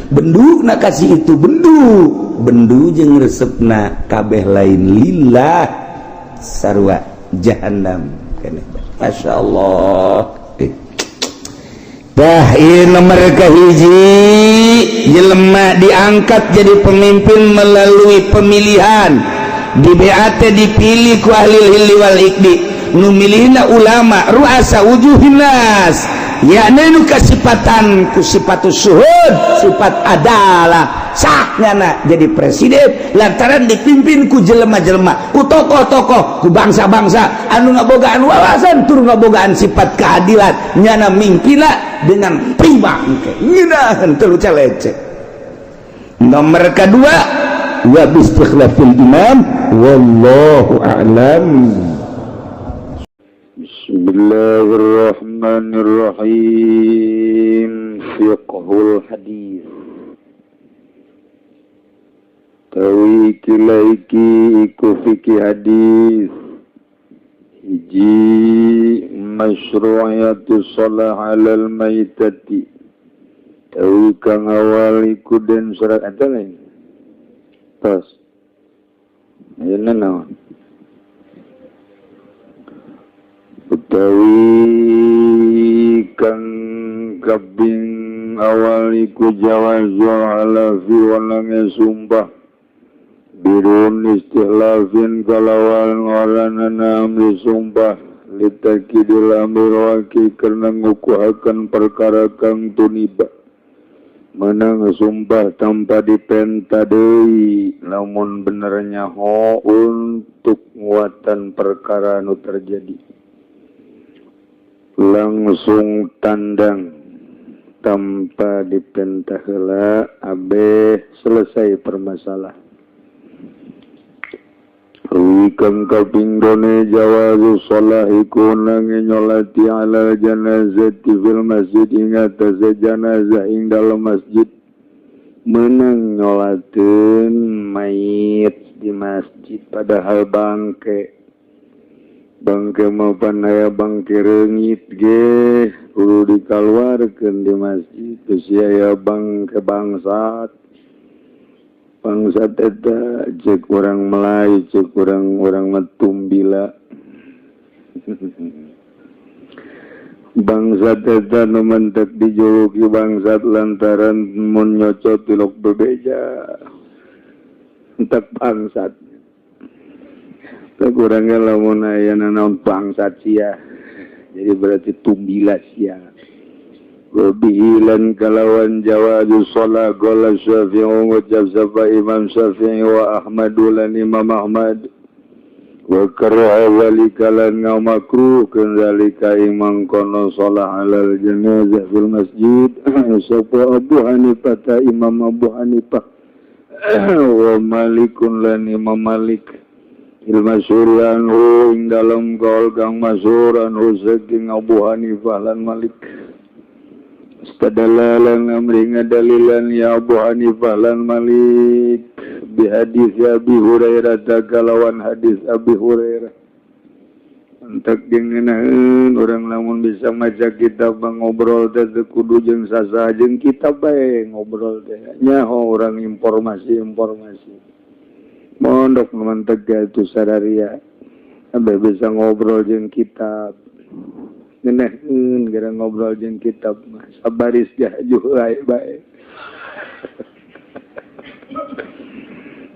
bendu na kasih itu, bendu bendu jeung resepna kabeh lain lillah, sarua jahanam. Masya Allah. Dah, ieu nomor kahiji, jelema diangkat jadi pemimpin melalui pemilihan di BAT, dipilih ku ahli hilli wal iqdi, nu milihna ulama, ruasa wujuhin nas, yakni nu kasipatan ku sifatus syuhud, sifat adalah sahnya jadi presiden lantaran dipimpin ku jelema-jelema, ku tokoh-tokoh, ku bangsa-bangsa anu ngabogaan wawasan tur ngabogaan sifat keadilan. Nyana mingkina dengan prima ngeunaheun, teu lecek. Nomor kedua, wa bistikhlafil imam. Wallahu a'lam. Bismillahirrahmanirrahim. Fiqhul hadis. Tawi iki iku fikih hadis. Hiji, masyru'iyatu shalah alal maitati. Tawi kang awal iku den surat eta lain. Tos. Ayeuna naon? Utawi kang kaping awal iku jawazul halafi walange sumpah birun istihlafin kalawan ngaranana amri sumpah litakidil amri waki karena ngukuhakan perkara kang tuniba. Menang sumpah tanpa dipenta deui lamun bener nyaho untuk nguatan perkara nu terjadi, langsung tandang tanpa dipenta heula, abeh selesai permasalah. Kang kaping done, jawazu shalah iku nange nyolati ala janazati fil masjid ing atase janazah ing dalem masjid. Menang nyolateun mayit di masjid padahal bangke. Bangke mapan aya bangke reungit ge kudu dikaluarkeun di masjid. Terus aya bangke bangsat. Bangsat eta cek urang Melayu, cek urang urang mah tumbila. Bangsat eta nu mentek dijuluki bangsat lantaran mun nyocot tilok bebeja. Entek bangsat. Kurangnya lamun aya nanaon bangsat sia. Jadi berarti tumbila sia. Wa bihi lan kalawan jawazu shalah qala Syafi'i ngucap sapa Imam Syafi'i wa Ahmad lan Imam Ahmad. Wa karaha zalika lan ngamakruhkeun zalika imang kono shalah alal janazah fil masjid sapa Abu Hanifah ta Imam Abu Hanifah wa Malikun lan Imam Malik il masyhur anhu ing dalem kaul kang masyhur anhu saking Abu Hanifah lan Malik. Istadalla lan amri ngadalilan ya Abu Hanifah lan Malik bi hadis Abi Hurairah kalawan hadis Abi Hurairah. Entek jeung ngeunaheun urang lamun bisa maca kitab ngobrol teh teu kudu jeung sasaha jeung kitab bae ngobrol teh nyaho urang informasi-informasi. Mondok manteg itu sararia sampai bisa ngobrol jeung kitab. Ngeunaheun gara ngobrol jeung kitab mah sabaris jajuh bae.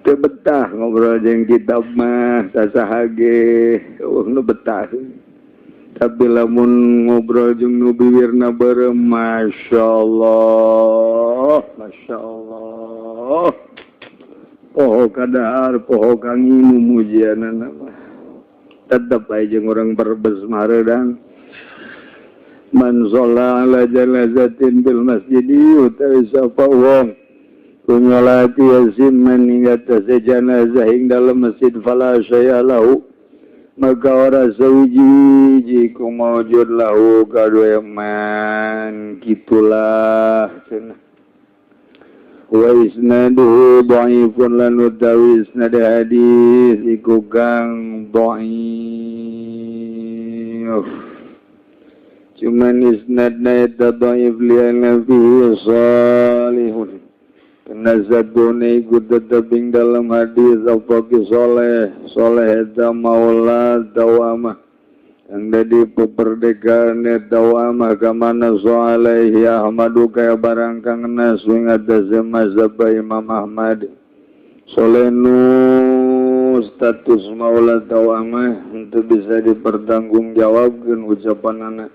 Teu betah ngobrol jeung kitab mah sasaha ge eueuh nu betah. Tapi lamun ngobrol jeung nu biwirna beureum masyaallah, masyaallah. Poho kadahar, poho kanginum mujianana mah. Tetep bae jeung urang Brebes mah hareudang. Man sholla ala janazatin bil masjidi utawi sapa wong kunyolati yasin man hingga atase janazah ing dalem masjid fala syai'a lahu maka ora sawiji-wiji ku maujud lahu kadue man kitulah cenah. Wa isnaduhu dhaifun lan utawi isnad hadis iku kang dhaif. Cuman isnadna eta dhaif li'anna fihi salihun. Penazadune iku tetep ing dalam hadis apa ki soleh, soleh eta maula dawamah. Kang dadi peperdekaane dawamah kamana alaihi Ahmadu kaya barang kang nas ing atase mazhab Imam Ahmad. Soleh nu status maula dawamah untuk bisa dipertanggungjawabkeun ucapanana.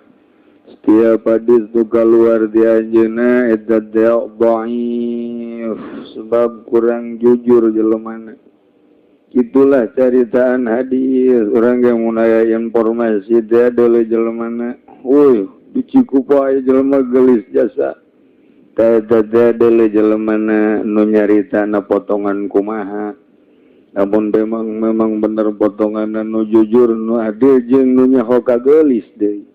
Setiap hadis tu keluar di anjeunna eta dhaif sebab kurang jujur jelemana. Itulah caritaan hadis orang yang mun aya informasi teh deuleu jelemana. Euy, di Cikupa aya jelema geulis jasa. Teh teh deuleu jelemana nu nyaritana potongan kumaha. Namun memang bener potonganna nu jujur nu adil jeung nu nyaho ka geulis deui.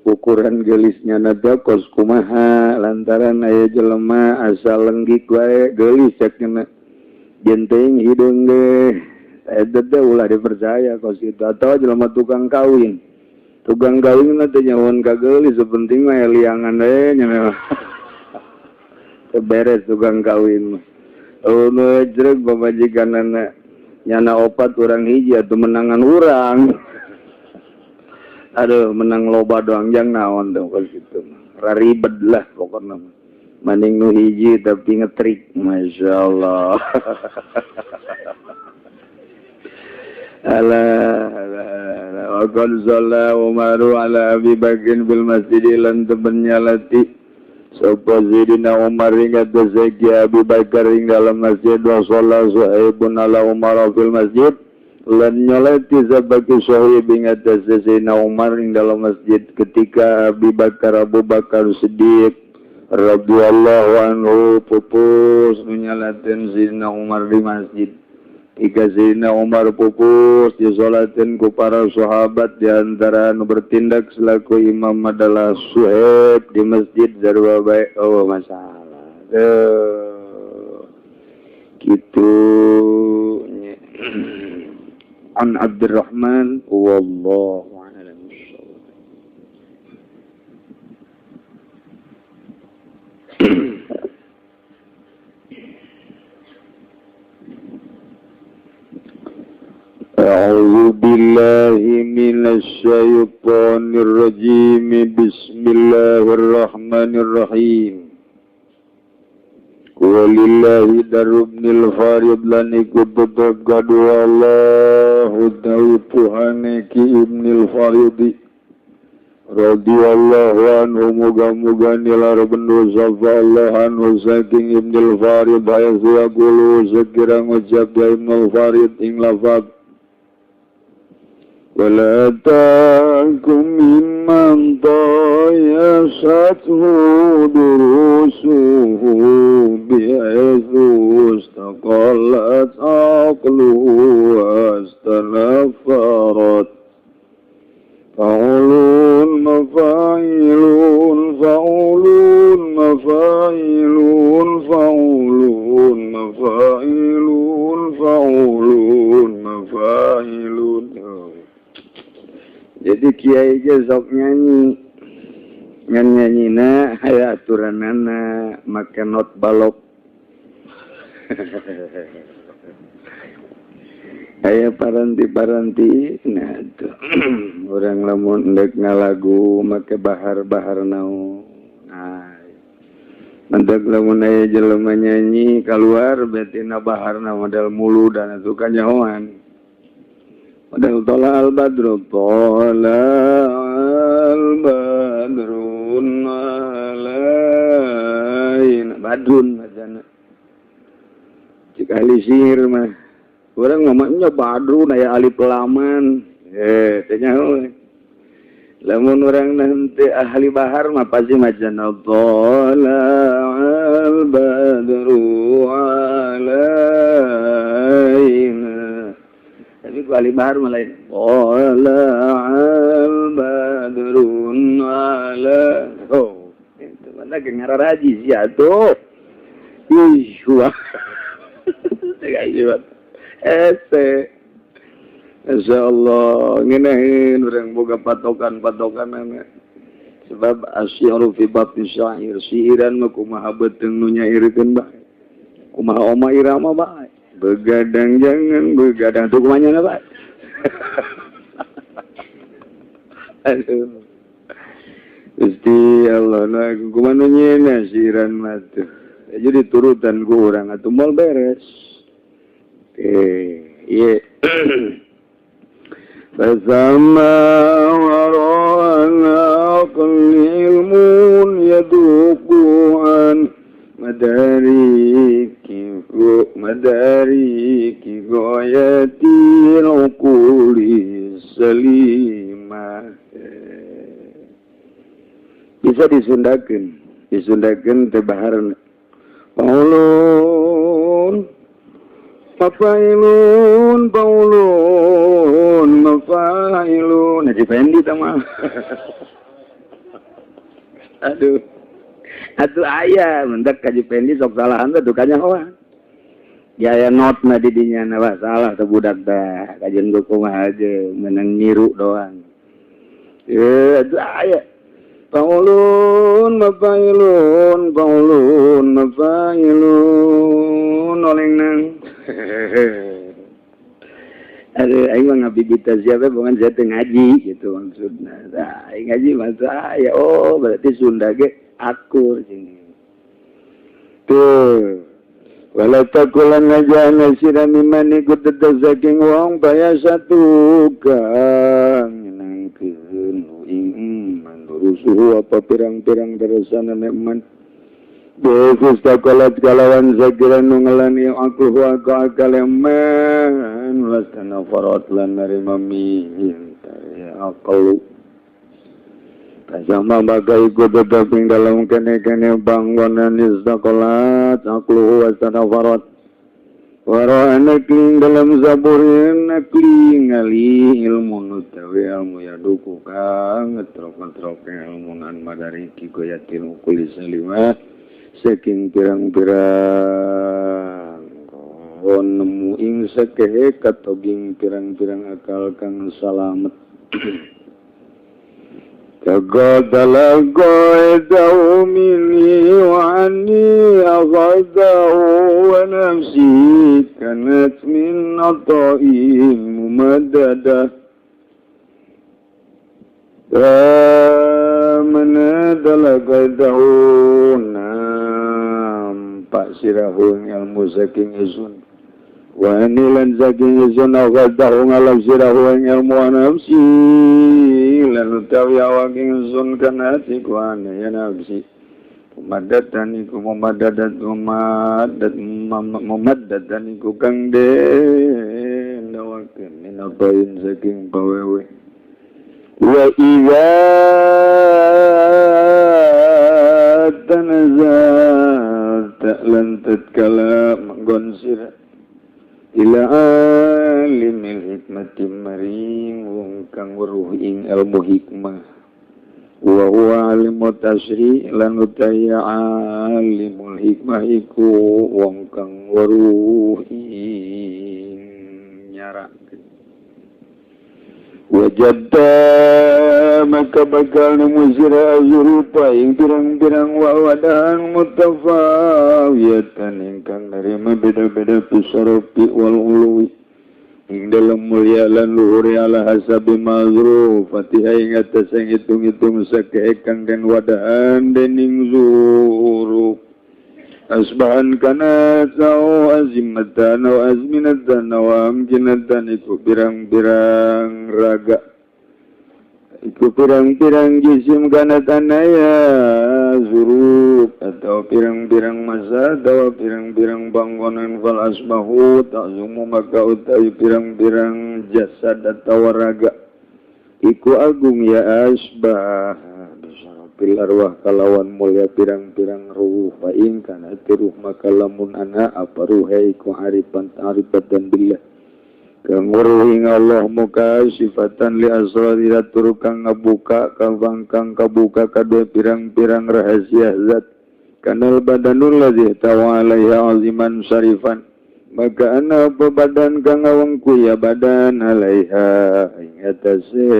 Ukuran gelisnya nada kos kumaha lantaran aya jelema asal lenggik wae gelis cek nya jenteng hideung ge eta teh ulah dipercaya kos kitu atawa jelema tukang kawin na teh nyahoan ka geulis sepenting mah liangan we nya teu beres tukang kawin mah eueuh nu jreg pamajikanana nyana opat urang hiji atuh menangan urang. Aduh menang loba doang jang naon dong kalau gitu raribet lah pokoknya mending nu hiji tapi ngetrik masya Allah. Alah alah wa qad shalla Umaru ala Abi Bakrin bil masjid lan tebenyalati sapa Sayyidina Umar ing atase Abi Bakar ing dalam masjid wa shalla Suhaibun ala Umar fil masjid lan nyolati sabaki Suhaib ing atase Sayyidina Umar ing dalam masjid ketika Abi Bakar Abu Bakar Siddiq radhiyallahu anhu pupus nyalatin Sayyidina Umar di masjid. Ketika Sayyidina Umar pupus disolatin ku para sahabat di antara anu bertindak selaku imam adalah Suhaib di masjid sarua bae oh masalah. Tuh. Kitu nya. An Abdurrahman wallahu a'lam bissawab. A'udzu billahi minasy syaithanir rajim. Bismillahirrahmanirrahim. Walillahi darubnil farid lan iku tetep kadua Allah utawi Tuhane ki Ibnil Faridi. Radhiyallahu anhu muga-muga nilar bendu sapa Allah anhu saking Ibnul Farid hayu yaqulu sekira ngucap ya Ibnul Farid ing lafaz wala ta'kum mimman tayasathu durusuhu bi'ithu istaqallat aqluhu wastanafarat Fa'ulun mafa'ilun fa'ulun mafa'ilun fa'ulun mafa'ilun fa'ulun mafa'ilun. Jadi kiai ge sok nyanyi ngan nyanyina aya aturanana make not balok. Aya paranti-paranti nah tuh urang lamun endek ngalagu make bahar-bahar naon. Nah mantap lamun aya jelema nyanyi kaluar betina baharna model mulu dan atuh kanyahoan. Model tola al badru tola al badrun alain badrun macana. Cik ahli sihir mah orang ngomongnya badrun aya alif laman teh nyaho. Lamun urang nanti ahli bahar mah pasti macana tola al badru alaina. Tapi ku ahli bahar mah lain tola al badrun ala. Oh, itu mana ge ngararaji sia tuh. Ih, wah. Teh ese Masya Allah ngenahin orang boga patokan-patokan sebab asyiru fi babi syair siiran mah kumaha beuteung nu nyairkeun bae kumaha oma irama bae begadang jangan begadang tuh kumaha nya bae. Aduh Gusti Allah nah kumaha nu nyeuna siiran mah tuh jadi turutan ku urang atuh moal beres. Iya. Fasama warana ilmun yaduku an madariki madariki goyatil uquli salima. Bisa disundakeun, disundakeun teh baharna. Paulun Mafailun, paulun, mafailun. Haji Fendi tama. Aduh. Atuh aya mendak Haji Fendi sok salahan teh dukanya hoa. Ya aya notna di dinya na wah salah teh budak teh. Kajeun ge kumaha ge menang niru doang. Atuh aya. Paulun, mafailun, paulun, mafailun. Oleng nang. Aduh, aing mah ngabibita siapa bukan saya teu ngaji gitu maksudna. Nah, aing ngaji masa ya oh berarti Sunda ge akur sini. Tuh. Wala takulan ngajana sira mimman ikut tetep saking wong baya satu kang nyenangkeun ing mandurusuhu apa pirang-pirang teresana man. Yesus takolat kalawan sakiran nungelani aku wa akaleman lastana farot lan narima minta ya akalu kasama bagai iku tetap ing dalam kene-kene bangunan istakolat akluhu wastana farot wara anakling dalam zaburin nakli ngali ilmu nutawi ilmu yaduku kang ngetrok-ngetrok ilmu nan madariki goyatil ukuli salimah saking pirang-pirang kon nemu ing sakehe katoging pirang-pirang akal kang salamet. Tagadalago edau mini wa anni aghadahu wa nafsi kanat min ata'il mumaddadah. Mana dalagadahu nampak sirahun ilmu saking isun Wa anilan saking ingsun aghadahu ngalap sirahu ing ilmu nafsi lan utawi awak ingsun kana ati ku ane ya nafsi mumaddatan iku mumaddadat mumaddatan iku kang den dawakeun minabain saking pawewe wa idza tanazalta lan tatkala manggon sira ila alimil hikmati maring wong kang weruh ing ilmu hikmah wa huwa alimut tasri lan utaya alimul hikmah iku wong kang weruh ing nyarakeun wajadta maka bakal nemu sira zurupa ing pirang-pirang wawadan mutafawiyatan ingkang nerima beda-beda pisaropi wal uluwi ing dalam mulia lan luhur ala hasabi mazruf fatihah ing atas yang hitung-hitung sake kang den wadahan dening zuruf asbahan kana au azimatan au azminatan au amkinatan iku pirang-pirang raga iku pirang-pirang jisim kana tanaya zuruf atau pirang-pirang masa atau pirang-pirang bangunan fal asbahu ta'zumu maka utawi pirang-pirang jasad atau raga iku agung ya asbah bil arwah kalawan mulia pirang-pirang ruh fa in kana ruh maka lamun ana apa ruhe iku arifan arifatan billah kang weruh ing Allah muka sifatan li asrari tur kang ngabuka kang kabuka kadue pirang-pirang rahasia zat kanal badanul ladzi tawalaiha aziman syarifan maka ana apa badan kang ngawengku ya badan alaiha ing atase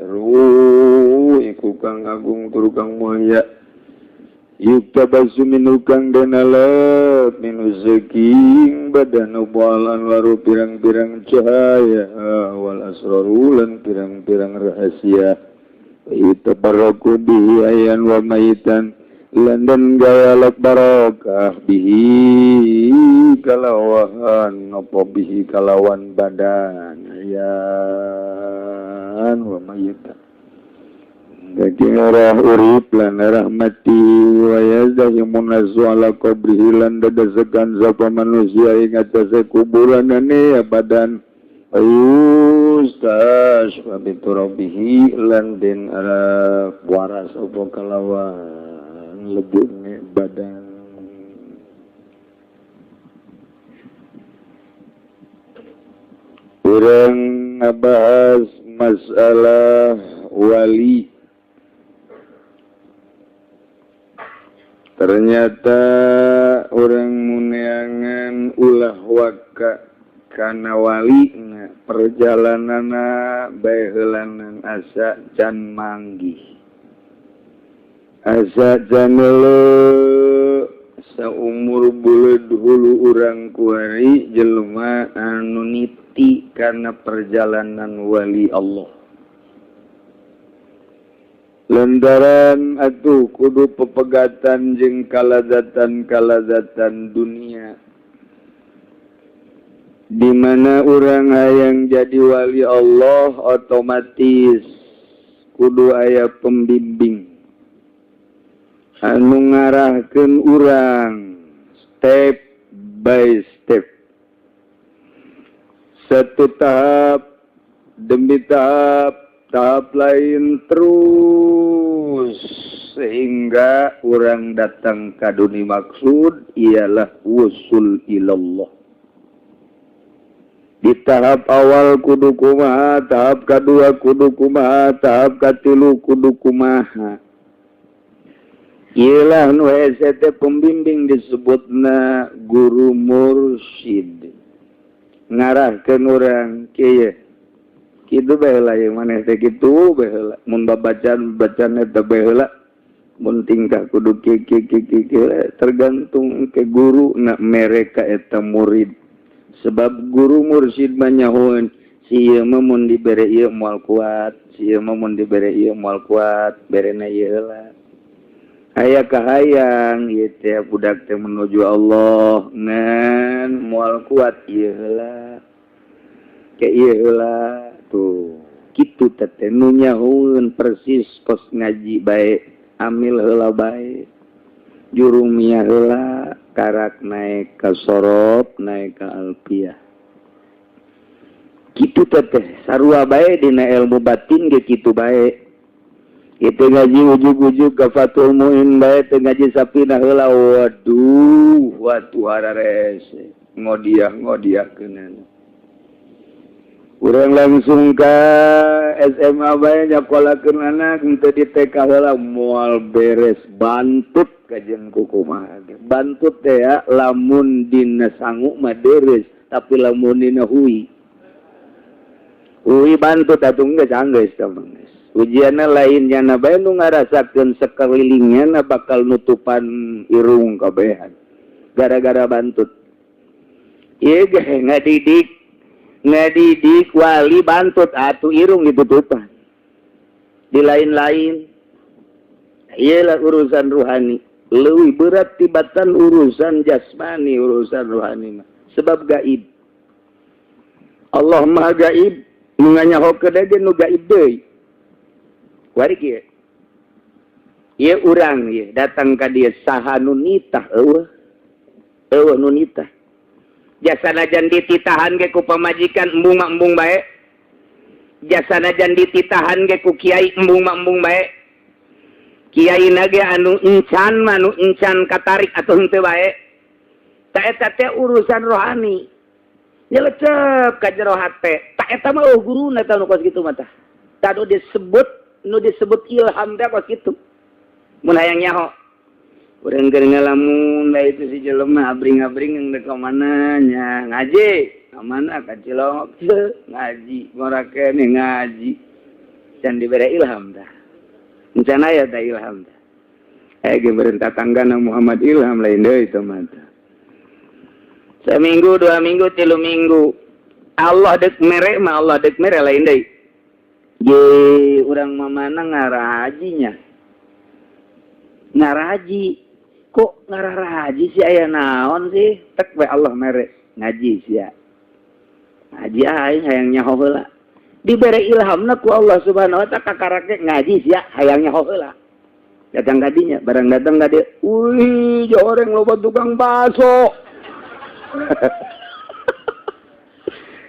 ruh iku kang agung tur kang mulia yuktabasu minu kang denalep minu saking badan ubalan waru pirang-pirang cahaya wal asraru lan pirang-pirang rahasia yutabarraku bihi ayan wa mayitan lan den gawalak barokah bihi kalawan apa bihi kalawan badan ayan wa mayitan daging arah urip lan arah mati wa yazdahimun nasu ala qabrihi lan dedesekan sapa manusia ing atase kuburanane ya badan ayustas wa biturabihi lan den arah waras apa kalawan lebune badan urang ngabahas masalah wali. Ternyata orang muneangan ulah waka kana wali na perjalananna baheulanan asa can manggih asa can leuleuh saumur buleud hulu urang kuari jelema anu niti kana perjalanan wali Allah. Lantaran atuh kudu pepegatan jeung kalazatan-kalazatan dunia di mana urang hayang jadi wali Allah otomatis kudu aya pembimbing anu ngarahkeun urang step by step satu tahap demi tahap tahap lain terus sehingga orang datang ka dunia maksud ialah wusul ilallah. Di tahap awal kudu kumaha, tahap kedua kudu kumaha, tahap katilu kudu kumaha. Ialah nu hese teh pembimbing disebutna guru mursyid. Ngarahkeun urang kieu kitu bae heula ieu maneh teh kitu bae heula mun babacaan bacaan eta bae heula mun tingkah kudu kieu kieu kieu tergantung ke guru na mereka eta murid sebab guru mursyid mah nyahoeun si ieu mah mun dibere ieu moal kuat si ieu mah mun dibere ieu moal kuat berena ieu heula. Aya kahayang ieu teh budak teh menuju Allah ngan moal kuat ieu heula. Ke ieu heula tuh. Kitu teh nu nyahueun persis kos ngaji bae, amil heula bae. Jurumiyah heula karak naik ka sorob, naik ka alfiah. Kitu teh sarua bae dina ilmu batin ge kitu bae. Itu ngaji ujug-ujug ka Fathul Muin bae teh ngaji Safinah heula, waduh watu hararese ngodiah-ngodiahkeunana. Urang langsung ka SMA bae nyakolakeun anak henteu di TK heula moal beres bantut kajen kukumaha ge. Bantut teh ya lamun dina sangu mah deres, tapi lamun dina hui hui bantut atuh geus anggeus tah mah. Ujianna lain nyana bae nu ngarasakeun sakelilingnya bakal nutupan irung kabehan gara-gara bantut. Ieu ge ngadidik ngadidik wali bantut atuh irung ditutupan. Di lain-lain ieu lah urusan ruhani leuwih berat tibatan urusan jasmani, urusan ruhani mah sebab gaib. Allah Maha gaib, nu nganyahokeun ge nu gaib deui. Wari kieu. Ieu urang ieu datang ka dieu saha nu nitah eueuh. Eueuh nu nitah. Jasanajan dititahan ge ku pamajikan embung mah embung bae. Jasanajan dititahan ge ku kiai embung mah embung bae. Kiai na ge anu encan mah nu encan katarik atuh henteu bae. Ta eta teh urusan rohani. Nyelecep ka jero hate. Ta eta mah eueuh guruna tah nu kos kitu mah tah. Tah nu disebut ilham teh kos kitu. Mun hayang nyaho. Urang keur ngalamun da itu si jelema abring-abring geus ka mana nya ngaji. Ka mana ka Cilongok ngaji, ngora keneh ngaji. Can dibere ilham tah. Encan aya tah ilham tah. Eh ge beureun tatanggana Muhammad Ilham lain deui teh mah tah. Seminggu, 2 minggu, 3 minggu. Allah dek mere mah Allah dek mere lain deui. Ye urang mamana ngarajinya. Ngaraji. Kok ngararaji sih aya naon sih? Tek we Allah mere ngaji sia. Ngaji aing hayang nyaho heula. Dibere ilhamna ku Allah Subhanahu wa taala kakarake ngaji sia hayang nyaho heula. Datang kadinya, barang datang ka dieu, wih, joreng loba tukang baso.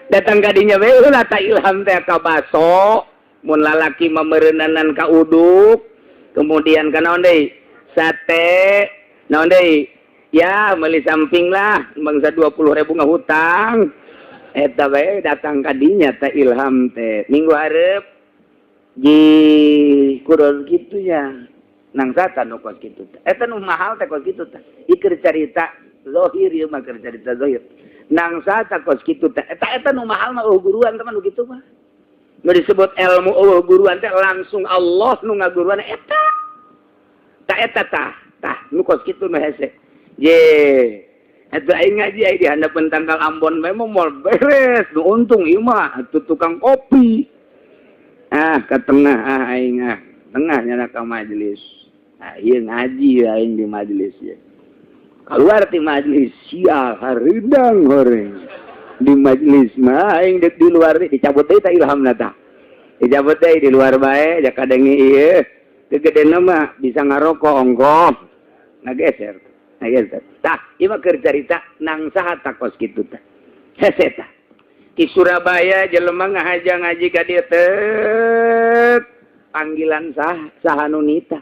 Datang kadinya we heula ta ilham teh ka baso, mun lalaki mah meureunanan ka uduk, kemudian ka naon deui? Sate, naon deui? Ya, meuli samping lah, bangsa 20.000 ngahutang. Eta bae datang kadinya teh ilham teh. Minggu hareup ji kudu kitu ya. Nang sata nu kos kitu teh. Eta nu mahal teh kos kitu teh. Ieu carita zahir ieu mah keur carita zahir. Nang sata kos kitu teh. Eta eta nu mahal mah eueuh guruan teman nu kitu mah. Nu disebut ilmu eueuh guruan teh langsung Allah nu ngaguruan eta. Ta eta tah, tah nu kos kitu nu hese. Ye, eta aing ngaji aing di handapeun tangkal Ambon memang moal beres, nu untung ieu mah atuh tukang kopi. Ah, ke tengah ah aing ah, tengah nyana ka majelis. Ah, ieu ngaji aing di majelis ye. Keluar ti majelis sial hareudang horeng. Di majelis mah aing dek di luar deui dicabut deui tah ilhamna tah. Dicabut deui di luar bae ja kadengi ieu. Gegedena mah bisa ngarokok ongkoh. Ngageser. Ngageser. Tah, ieu mah keur carita nang saha kos kitu tah. Hese tah. Di Surabaya jelema ngahaja ngaji ka dieu teh panggilan sah saha nu nita.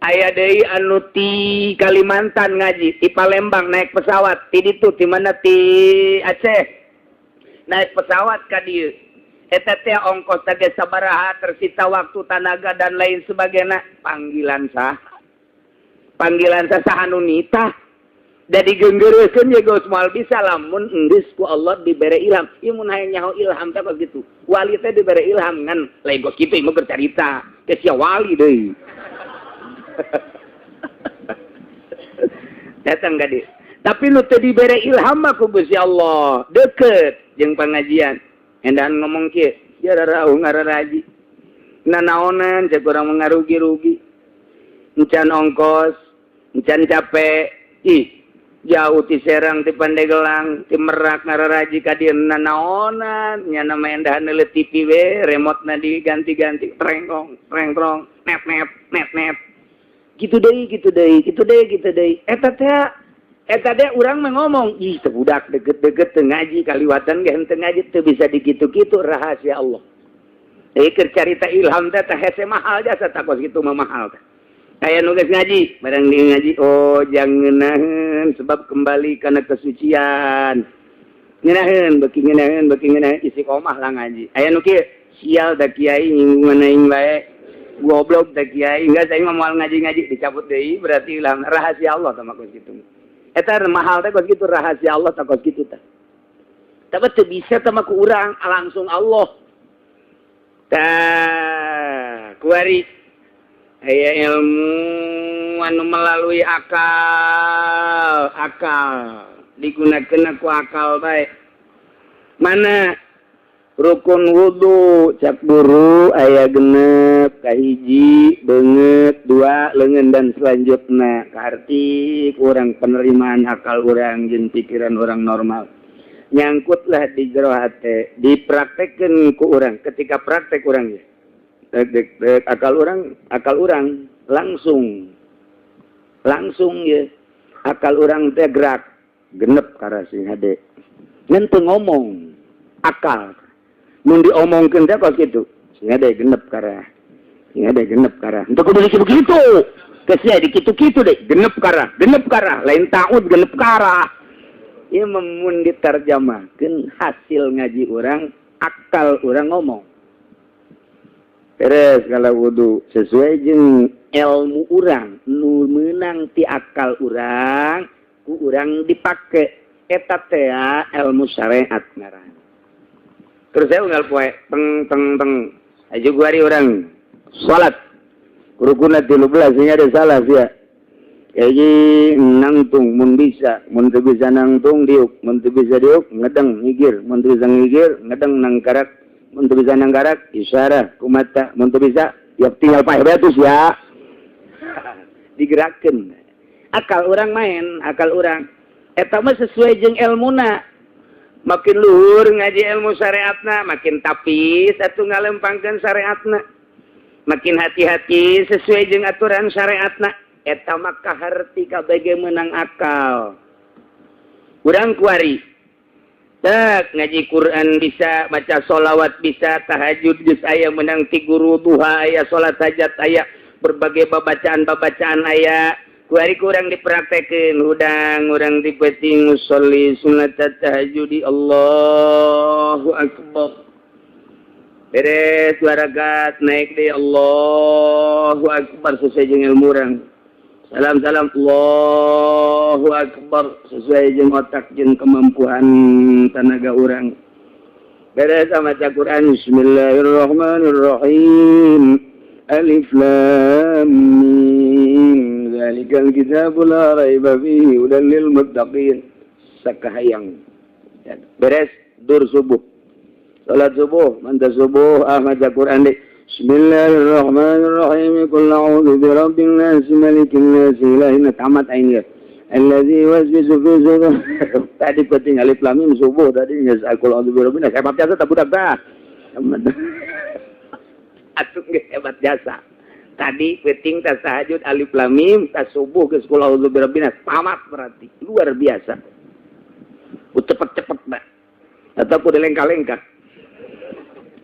Aya deui anu ti Kalimantan ngaji, ti Palembang naik pesawat, ti ditu ti mana ti Aceh. Naik pesawat ka dieu. Eta teh ongkos teh sabaraha, tersita waktu, tanaga dan lain sebagainya. Panggilan sah. Panggilan sah saha nu nitah. Jadi genggeureuskeun ye geus moal bisa lamun enggeus ku Allah dibere ilham. Ieu mun hayang nyaho ilham teh kos kitu. Wali teh dibere ilham ngan lain kos kitu ieu mah bercarita. Teh sia wali deui. Datang ka dieu. Tapi nu teu dibere ilham mah ku Gusti Allah, deket jeung pengajian. Endahan ngomong kieu, ya rarauh ngararaji. Nanaonan cek urang mah ngarugi-rugi. Encan ongkos, encan capek. Ih, jauh ti Serang, ti Pandegelang, ti Merak, ngararaji ka dieu nanaonan nya, nama endahan neuleuh TV we, remote na diganti-ganti, trengkong trengkrong, net net net net, gitu deui, gitu deui, gitu deui, gitu deui. Eta teh, eta teh urang mah ngomong, "Ih, teu budak deket-deket teu ngaji, kaliwatan ge henteu ngaji." Teu bisa dikitu-kitu, rahasia Allah. Jadi keur carita ilham teh, teh hese mahal jasa takos kitu mah, mahal teh. Aya nu geus ngaji, barang di ngaji, oh, jangan ngeunaheun, sebab kembali karena kesucian. Ngeunaheun, beuki ngeunaheun, beuki ngeunaheun, istiqomah lah ngaji. Aya nu kieu, "Sial da kiai, nyinggungan aing bae. Goblok da kiai, enggak, saya mah moal ngaji-ngaji," dicabut deui berarti ilham. Rahasia Allah tah mah kitu. Eta mahal teh kos kitu, rahasia Allah tah kos kitu tah. Tapi teu bisa tah mah ku urang, langsung Allah. Tah, kuari aya ilmu anu melalui akal, akal digunakan ku akal baik. Mana rukun wudhu? Cak guru aya genep: kahiji beungeut, dua leungeun, dan selanjutnya. Arti kurang penerimaan akal orang jeung pikiran orang normal, nyangkutlah di jero hate, dipraktekkeun ku urang. Ketika praktek urang ya dek, dek, dek, akal orang, akal orang langsung langsung ya, akal orang teh gerak genep karena sing hade, ngan teu ngomong. Akal mun diomongkeun teh kos kitu, sing hade genep karena sing hade genep karena untuk kudu begitu kesia di kitu-kitu deh, genep karena genep karena lain taut genep karena. Ieu mun diterjemahkeun hasil ngaji orang, akal orang ngomong beres. Kalau wudhu sesuai jeung ilmu urang nu menang ti akal urang, ku urang dipake, eta teh ilmu syariat ngaran. Terus saya unggal poe teng teng teng aja guari urang salat, rukuna 13, ini ada salah sih ya. Kayak nangtung mun bisa, mun teu bisa nangtung diuk, mun teu bisa diuk ngedeng ngigir, mun teu bisa ngigir ngedeng nangkarak, mun teu bisa nangkarak isyarah ku mata, mun teu bisa ya tinggal paeh betus ya. Digerakkeun akal orang, main akal orang, eta mah sesuai jeung ilmuna. Makin luhur ngaji ilmu syariatna, makin tapis atuh ngalempangkeun syariatna, makin hati-hati sesuai jeung aturan syariatna. Eta mah kaharti kabeh menang akal urang. Kuari tak ngaji Quran bisa, baca sholawat bisa, tahajud geus aya menang ti guru, duha aya, salat hajat aya, berbagai babacaan-babacaan aya. Kuari kurang dipraktekeun, hudang urang di peuting usolli sunat tahajudi, Allahu akbar, beres dua rakaat naik di Allahu akbar sesuai jeung ilmu urang, salam salam, Allahu akbar sesuai jeung otak jeung kemampuan tenaga urang. Beres sama baca Quran, Bismillahirrahmanirrahim, alif lam mim, dzalikal kitabu la raiba fihi hudan lil muttaqin, sakahayang. Beres dur subuh, salat subuh, mantap subuh, ah, maca Quran deh, Bismillahirrahmanirrahim, qul a'udzu birabbin nas, malikin nas, ilahin, tamat aing ya, allazi yuwaswisu fi sudur. Tadi penting alif lam mim subuh tadi geus qul a'udzu birabbin nas, hebat jasa tak budak tah. Atuh geus hebat jasa tadi penting tas tahajud alif lam mim, tas subuh geus qul a'udzu birabbin nas, tamat, berarti luar biasa. Cepet-cepet dah atau kudu lengkah-lengkah.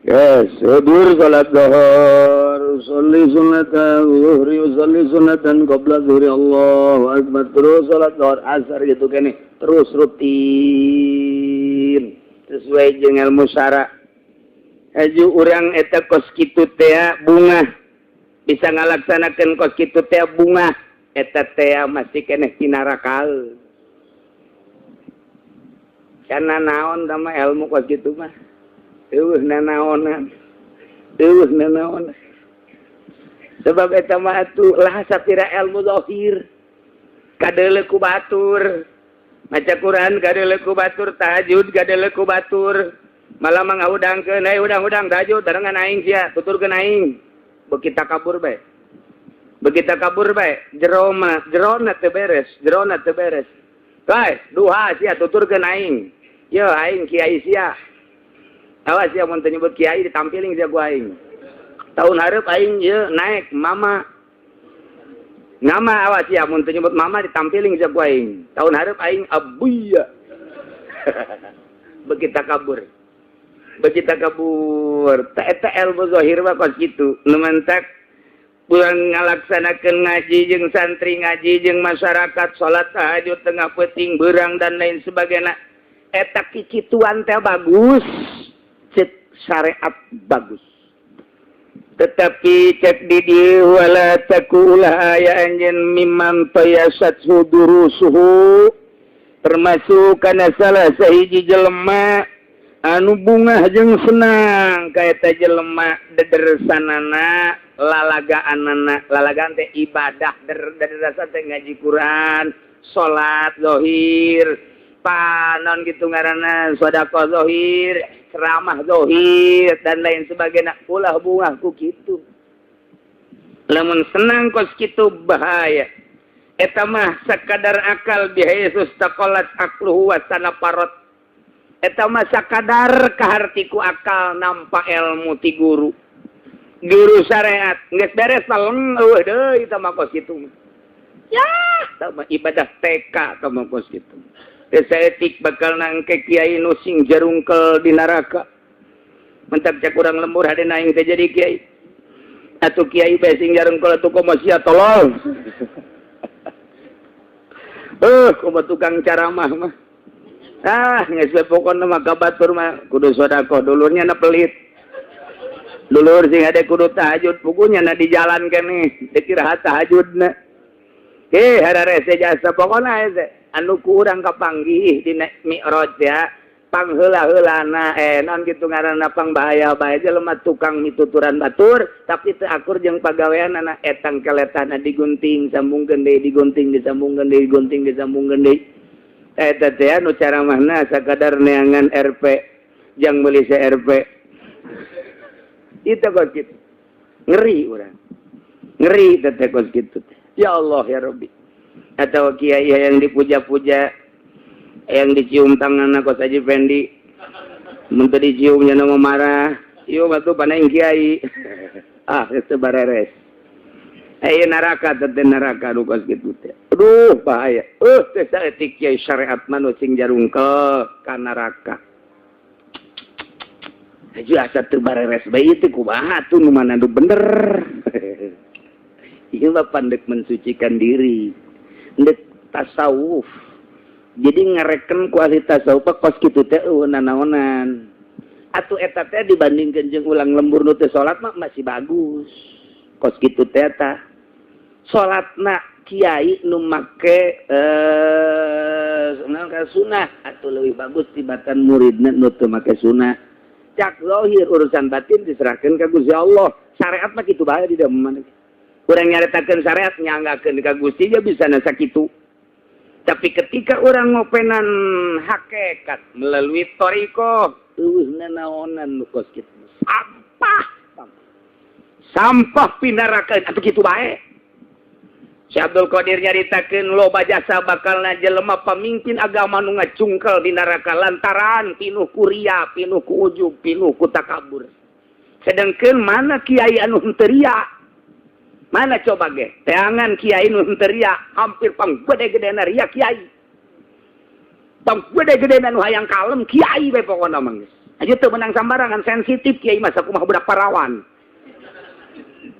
Yes, sudur salat zuhur, sholli sunnatan zuhri, sholli sunnatan qabla zuhri, Allahu akbar, terus salat zuhur, asar gitu kene, terus rutin sesuai jeung ilmu syara. Aju urang eta kos kitu teh bungah, bisa ngalaksanakeun kos kitu teh bungah, eta teh masih keneh tinarakal. Karena naon sama ilmu kos kitu mah? Eueuh nanaonan. Eueuh nanaonan. Sebab eta mah atuh lah sapira ilmu zahir. Kadeuleu ku batur. Maca Quran kadeuleu ku batur, tahajud kadeuleu ku batur. Malah mah ngahudangkeun, "Hey, hudang-hudang tahajud barengan aing sia, tuturkeun aing." Beuki takabur bae. Begitu kabur bae, jero mah jerona teu beres, jerona teu beres. Bae, duha sia tuturkeun aing. Yo aing kiai sia. Awas sia mun teu nyebut kiai ditampiling sia ku aing. Tahun hareup aing ye naik mama. Nama awas sia mun teu nyebut mama ditampiling sia ku aing. Tahun hareup aing abuya. Begitu kabur. Begitu kabur. Ta eta ilmu zahir mah kos kitu. Nu mantak pulang ngalaksanakeun ngaji jeung santri, ngaji jeung masyarakat, salat tahajud tengah peuting beurang dan lain sebagainya, eta kikituan teh bagus, cek syariat bagus. Tetapi cek di dieu, wala taku, ulah aya anjeun, mimman tayasat durusuhu, termasuk kana salah sahiji jelema anu bungah jeung senang ka eta jelema dedersanana lalagaan. Lalagaan teh ibadah, dedersan teh ngaji Quran, salat zahir, panon gitu ngaranna, sedekah zahir, ceramah zahir, dan lain sebagainya. Ulah bungah ku kitu. Lamun senang kos kitu bahaya. Eta mah sakadar akal, bihaitsu istaqallat aqluhu wa tanafarrad. Eta mah sakadar kaharti ku akal, nampa ilmu ti guru guru syariat, geus beres, teleng, eueuh deui. Eta mah kos kitu mah ya, eta mah ibadah TK. Eta mah kos kitu teh saeutik bakal nangke kiai nu sing jarungkel di neraka. Mentak cek urang lembur, hade aing teh jadi kiai atuh, kiai bae sing jarungkel atuh, komo sia tolol. Komo tukang ceramah mah. Ah, geus we pokona mah ka batur mah kudu sedekah, dulurnya na pelit. Dulur sing ada kudu tahajud, pugunya na di jalan keneh dikira tahajudna. Eh, hararese jasa pokona hese anu ku urang kapanggih di Mi'raj ya, pangheula-heulana non kitu ngaranna, pangbahaya bae jelema tukang mituturan batur tapi teu akur jeung pagaweanana. Etang keletana digunting, sambungkeun deui, digunting, disambungkeun deui, digunting, disambungkeun deui. Eta teh anu caramahna sakadar neangan RP jang meuli CRP itu kos kitu. Ngeri urang, ngeri teh kos kitu. Ya Allah ya Rabbi. Atau kiai yang dipuja-puja, yang dicium tangan kos Haji Fendi, mun teu diciumnya nama marah. Ieu mah tuh panaing kiai. Ah, itu bareres. Eh, neraka teh, neraka nu kos kitu teh. Aduh, bahaya. Teh saeutik kiai syariat mah nu sing jarungkel ka neraka. Haji asa teu bareres bae teh, kumaha tuh, nu mana nu bener? Ieu mah pandek mensucikan diri, ndek tasawuf. Jadi ngareken ku ahli tasawuf kos kitu teh eueuh nanaonan atuh. Eta teh dibandingkeun jeung ulang lembur nu teu salat mah masih bagus kos kitu teh. Tah, salatna kiai nu make sunah atau lebih bagus tibatan muridna nu teu make sunah. Cak zahir, urusan batin diserahkan ke Gusti Allah. Syariat mah kitu bae. Di mana urang nyaritakeun syariat, nyanggakeun ka Gusti ya bisa nasa kitu. Tapi ketika orang ngopenan hakikat melalui thoriqoh, eueuh nanaonan nu kos kitu. Sampah sampah pinarakaeun atuh kitu bae. Syekh Abdul Qadir nyaritakeun loba jasa bakalna jelema pamimpin agama nu ngacungkel di neraka lantaran pinuh ku ria, pinuh ku ujub, pinuh ku takabur. Sedangkan mana kiai anu henteu ria? Mana coba ge? Teangan kiai nu henteu ria, hampir pang gede-gedena ria kiai. Pang gede-gedena nu hayang kalem kiai we pokona mah geus. Aja teu menang sambarangan, sensitif kiai masa kumaha budak parawan.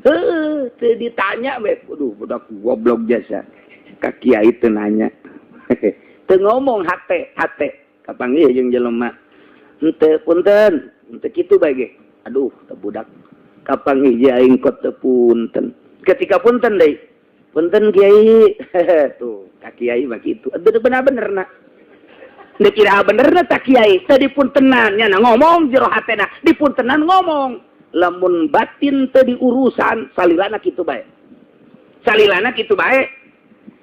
Heuh, teu ditanya we, aduh, budak goblok jasa. Ka kiai teu nanya. Teu ngomong hate, hate. Kapanggih jeung jelema. Henteu punten, henteu kitu bae ge. Aduh, teu budak. Kapanggih je aing kot teu punten. Ketika punten deui. Punten kiai. Tuh, ka kiai mah kitu. Aduh, bener-bener na. Dek kira bener na tak kiai, teu dipuntenan nya ngomong jero hatena, dipuntenan ngomong. Lamun batin teu diurusan, salilana kitu bae, salilana kitu bae.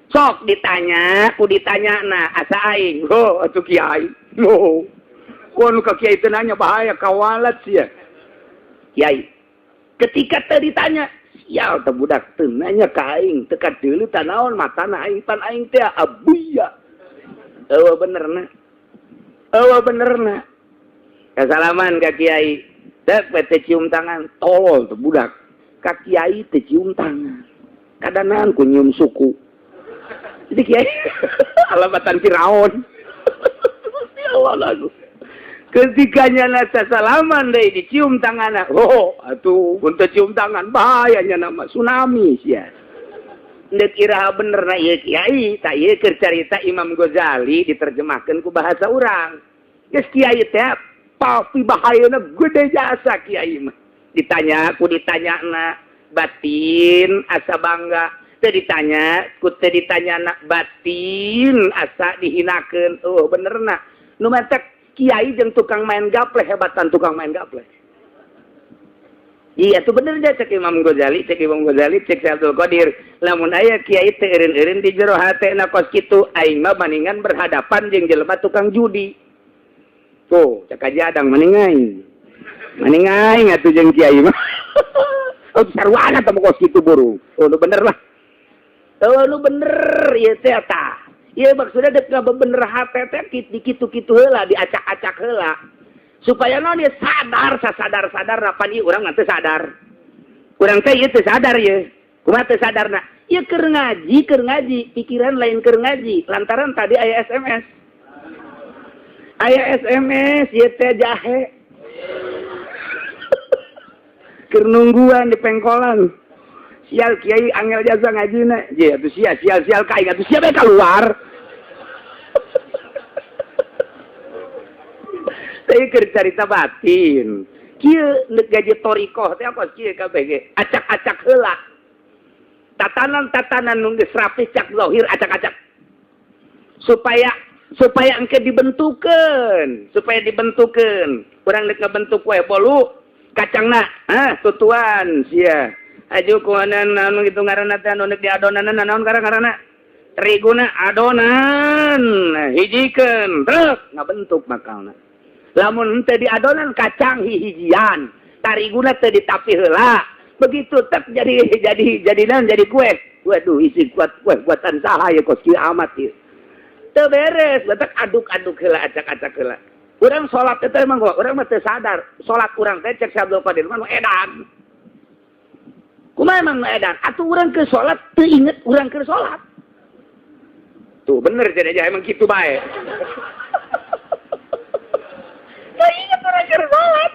Sok ditanya ku ditanya, nah asa aing, oh atuh kiai, oh ku anu ka kiai teu nanya bahaya, kawalat sia. Kiai ketika teu ditanya Sial teh budak teu nanya ka aing, teu kadeuleu tah naon matana aing pan aing teh abuya. Eueuh benerna. Eueuh benerna. Kasalaman ka kiai. Dek teh cium tangan, tolol teh budak. Ka kiai teh cium tangan. Kadanaan ku nyium suku. Jadi kiai alamatan Firaun. Ya Allah lagu. Ketika nyana salaman deh dicium tangan, oh atuh untuk cium tangan bahayanya nama tsunami sia. Ndek iraha bener na ieu kiai, tak ieu keur carita Imam Ghazali diterjemahkeun ku bahasa urang. Geus kiai teh pasti bahayana gede jasa kiai mah. Ditanya ku ditanyana batin asa bangga, teu ditanya ku teu ditanyana batin asa dihinakeun. Oh benerna. Nu matak kiai jeung tukang main gaple hebatan tukang main gaple. Iya tuh bener dia cek Imam Ghazali, cek Imam Ghazali, cek Syekh Abdul Qadir. Lamun aya kiai teu eureun-eureun di jero hatena kos kitu, aing mah maningan berhadapan jeung jelema tukang judi. Tuh, cek aja adang maning aing. Maning aing atuh jeung kiai mah. Oh sarwana teh kos kitu burung. Oh nu bener lah. Oh nu bener ieu teh tah. Iya maksudnya dek bener hate teh di kitu-kitu heula, diacak-acak heula. Supaya naon dia sadar, sasadar-sadar pan ieu urang teu sadar. Urang teh ieu teu sadar ieu. Kumaha teu sadarna? Ieu keur ngaji, pikiran lain keur ngaji, lantaran tadi aya SMS. Aya SMS ieu teh jahe. Keur nungguan di pengkolan. Sial kiai angel jasa ngajina. Je atuh sia sial sial ka aing atuh sia bae keluar. Teh keur carita batin. Kieu neuk gaji thoriqoh teh apa kieu kabeh ge? Acak-acak heula. Tatanan-tatanan nu geus rapi cak zahir acak-acak. Supaya engke dibentukeun, supaya dibentukeun. Urang deuk ngabentuk kue bolu kacangna, hah tutuan sia. Aju kuanan anu gitu ngaranna teh anu deuk diadonan naon ngaranna? Teriguna adonan hijikeun, truk ngabentuk bakalna. Lamun teu diadonan kacang hihijian, tariguna teu ditapi heula. Begitu tek jadi naon jadi kue. Waduh isi kuat kue buatan saha ya kos kieu amat ieu. Teu beres, batak aduk-aduk heula acak-acak heula. Urang salat teh emang urang mah teu sadar. Salat urang teh cek Syekh Abdul Qadir mah edan. Kumaha emang edan? Atuh urang ke salat teu inget urang keur salat. Tuh bener cenah aja emang kitu bae. Teu inget urang keur salat.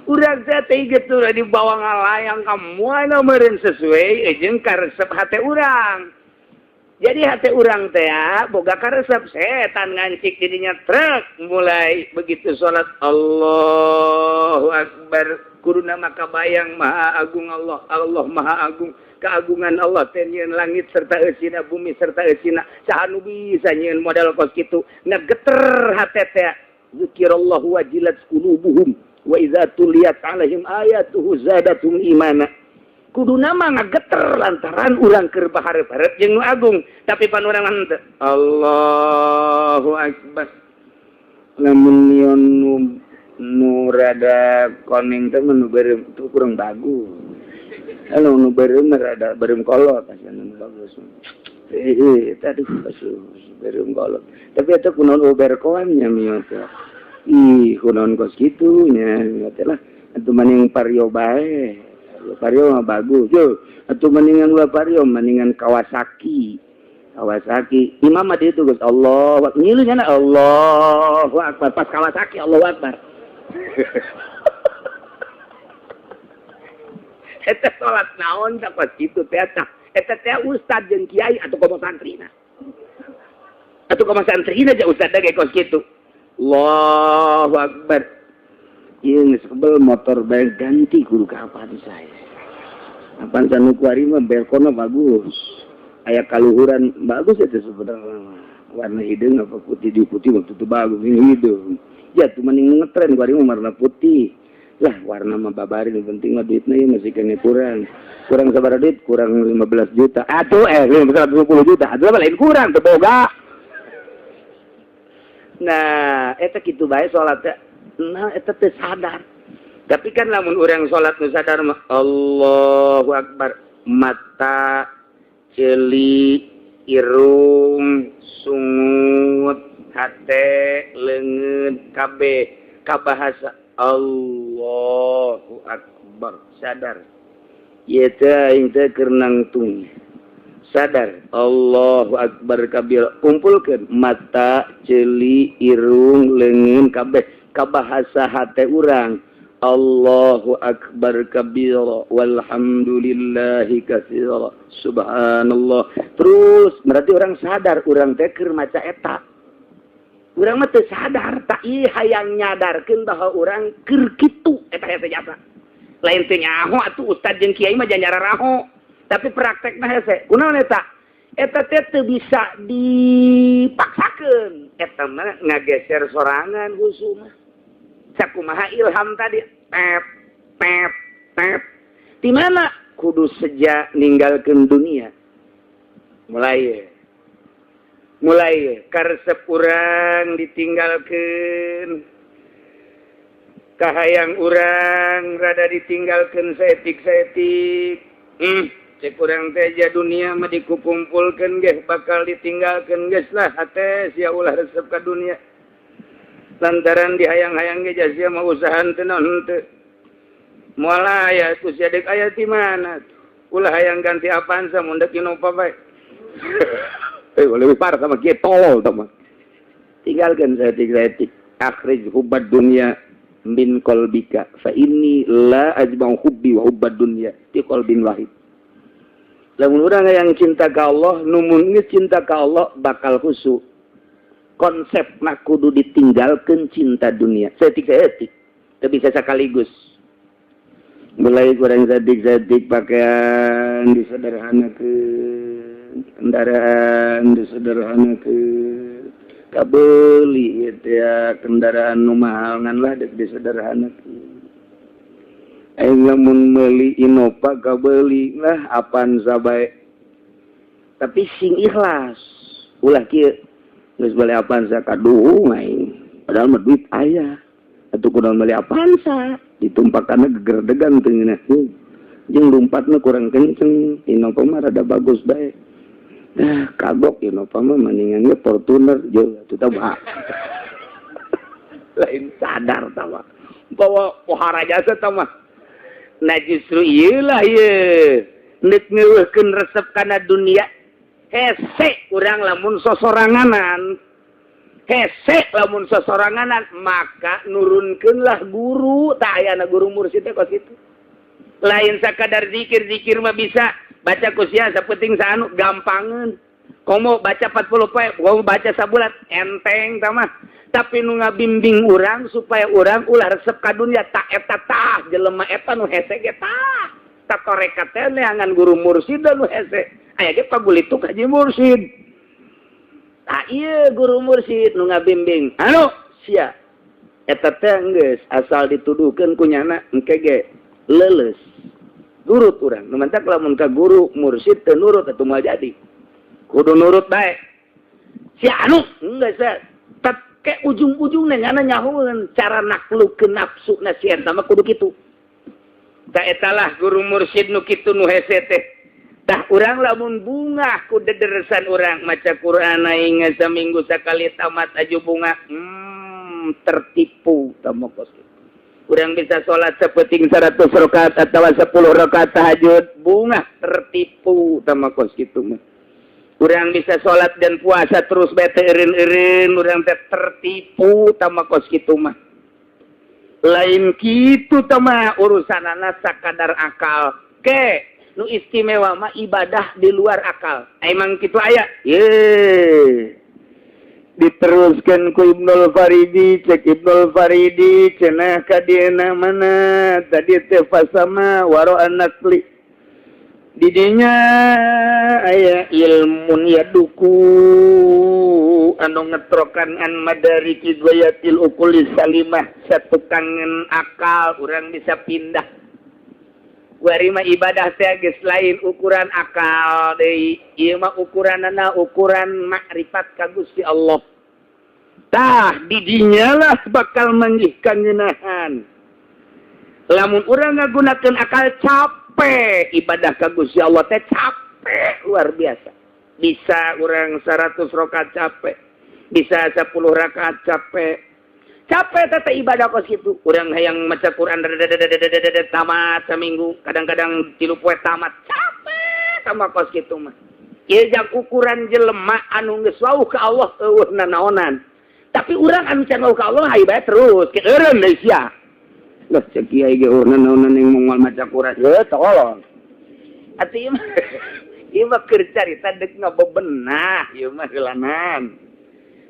Urang teh teu inget tuh dibawa ngalayang ka moal meureun sesuai jeung karesep hate urang. Jadi hate urang teh boga karesep setan ngancik didinya truk mulai begitu salat Allahu Akbar. Kuduna maka bayang maha agung Allah, Allah maha agung, keagungan Allah teh nyieun langit serta eusina, bumi serta eusina. Saha nu bisa nyieun model kos kitu? Ngageter hate teh. Zikirallahu wajilat qulubuhum wa idza tuliyat alaihim ayatuhu zadatum imana. Kuduna mah ngageter lantaran urang keur bahareup-hareup jeung nu agung, tapi pan urang henteu. Allahu akbar. Lamun nyeun nu rada koning teh nu beureum itu kurang bagus. Kalau nu beureum rada beureum kolot asa nu bagus. Aduh asuh beureum kolot. Tapi eta kunaon berkoan nya mieu teh. Ih, kunaon kos kitu nya teh lah. Atuh maning Vario bae. Vario mah bagus. Yo, atuh maningan ulah Vario, maningan Kawasaki. Kawasaki. Imam mah ditu geus Allahu Akbar. Ngilu nya Allahu Akbar pas Kawasaki Allahu Akbar. Eta salat naon tah kos kitu teh tah. Eta teh ustad jeung kiai atuh komo santrina. Atuh komo santrina ja ustad ge kos kitu. Allahu Akbar. Ieu geus kebel motor bae ganti kudu ka apaan saya. Apaan sanu kuari mah belkona bagus. Aya kaluhuran bagus itu sebenarnya. Warna hideung apa putih di putih waktu itu bagus ini hideung. Ya tuh mending ngetren kuari mah warna putih. Lah warna mah babarin penting mah duitna ieu masih kene kurang. Kurang sabaraha duit? Kurang 15 juta. Atuh 150 juta. Atuh lain kurang teu boga. Nah, eta kitu bae salat teh. Nah, eta teu sadar. Tapi kan lamun urang salat nu sadar mah Allahu Akbar. Mata, ceuli, irung, sungut, hate, leungeun, kabeh kabahasa Allahu Akbar. Sadar ieu teh aing teh keur nangtung. Sadar Allahu Akbar kabir. Kumpulkeun mata, ceuli, irung, leungeun, kabeh kabahasa hate urang Allahu Akbar kabira walhamdulillahi katsira subhanallah. Terus berarti urang sadar urang teh keur maca eta. Urang mah teu sadar tak ieu hayang nyadarkeun bahwa urang keur kitu eta hese jasa. Lain teu nyaho atuh, ustad jeung kiai mah jangan raho, tapi praktekna hese. Kunaon eta? Eta teh teu bisa dipaksakeun, eta mah ngageser sorangan khusu mah. Sakumaha ilham tadi, pep pep pep, di mana kudu sejak ninggalkan dunia, mulai mulai karesep urang ditinggalkan, kahayang urang rada ditinggalkan saeutik-saeutik. Cek urang teh dunia mah dikumpulkeun ge bakal ditinggalkan, geus lah hate sia ulah resep ka dunia lantaran dihayang-hayang ge sia mah usahaan teu naon teu moal aya ku sia deuk aya di mana. Ulah hayang ganti Avanza, mun deuk Innova bae. Eh, lebih parah sama kieu, tolol tah mah. Tinggalkan saeutik-saeutik. Akhrij hubbad dunya min qalbika fa inni la ajma'u hubbi wa hubbad dunya fi qalbin wahid. Lamun urang yang cinta ka Allah, numun geus cinta ka Allah bakal khusyuk. Konsep mah kudu ditinggalkan cinta dunia saeutik-saeutik, teu bisa sekaligus. Mulai kurang saeutik-saeutik, pakaian disederhanakeun, kendaraan disederhanakeun, kabeli gitu ya kendaraan nu mahal ngan lah dek disederhanakeun. Aing lamun meuli Innova, kabeli lah Avanza bae, tapi sing ikhlas. Ulah kieu, geus beli Avanza kaduhung aing, padahal mah duit aya atuh, kudu beli Avanza, ditumpakanna gegerdegan teu ngeunah jeung lumpatna kurang kenceng. Innova mah rada bagus bae. Nah, kagok Innova mah, mendingan ge Fortuner jeung atuh tah. Lain sadar tah mah bahwa pohara jasa tah mah. Nah, justru ieu lah ieu nek ngeuweuhkeun resep kana dunia. Hese urang lamun sosoranganan, hese lamun sosoranganan, maka nurunkeunlah guru. Tak ayana guru mursid teh kos kitu. Lain sakadar zikir. Zikir mah bisa baca ku sia sapenting saanu, gampangeun. Komo baca 40 poe, komo baca sabulan, enteng tah mah. Tapi nu ngabimbing urang supaya urang ulah resep ka dunia tak eta tah jelema eta nu hese ge tah. Tak tarekat teh neangan guru mursid nu hese. Aya ge pagulituk haji mursid. Tah, ieu guru mursid nu ngabimbing. Anu sia eta teh geus asal dituduhkeun ku nyana engke ge leuleus. Nurut urang. Nu mantak lamun ka guru mursid teu nurut atuh moal jadi. Kudu nurut bae. Si anu geus ke ujung-ujungnya nyana nyahoeun cara naklukeun nafsu na si eta mah kudu kitu. Tah, etalah guru mursid nu kitu nu hese teh. Tah, urang lamun bungah ku dederesan urang maca Quran aing saminggu sakali tamat aju bunga, tertipu tamokos. Urang bisa sholat sapenting 100 rakaat atau 10 rakaat tahajud, bunga, tertipu tamokos kitu mah. Urang bisa sholat dan puasa terus bete eureun-eureun, urang teh tertipu tamakos kitu mah. Lain kitu tama urusanana sakadar akal ke. Nu istimewa mah ibadah di luar akal. Emang kitu aya ye diteruskan ku Ibnul Faridi. Cek Ibnul Faridi cenah ka dieuna mana tadi teh fasama waro anakli didinya aya ilmun yaduku anu ngetrokan an madariki ghayatil uquli salimah, satukangan akal urang bisa pindah. Kuari mah ibadah teh geus lain ukuran akal deui, ieu mah ukuranana ukuran makrifat ka Gusti Allah. Tah, didinya lah bakal manggih kangenahan. Lamun urang ngagunakeun akal capek. Capek ibadah ka Gusti Allah teh, capek luar biasa. Bisa urang 100 rakaat capek, bisa 10 rakaat capek. Capek teh ibadah kos kitu. Urang hayang maca Quran tamat seminggu, kadang-kadang 3 poe tamat. Capek sama kos kitu mah. Ieu jang ukuran jelema anu geus wauh ka Allah, euweuh nanaonan. Tapi urang anu can wauh ka Allah, hayu bae terus ke eureun deui sia. Lah, cek kiai ge euweuh nanaonan yang moal maca Quran. Heuh, tolong. Atuh ieu mah keur carita deuk ngabebenah ieu mah heulanan.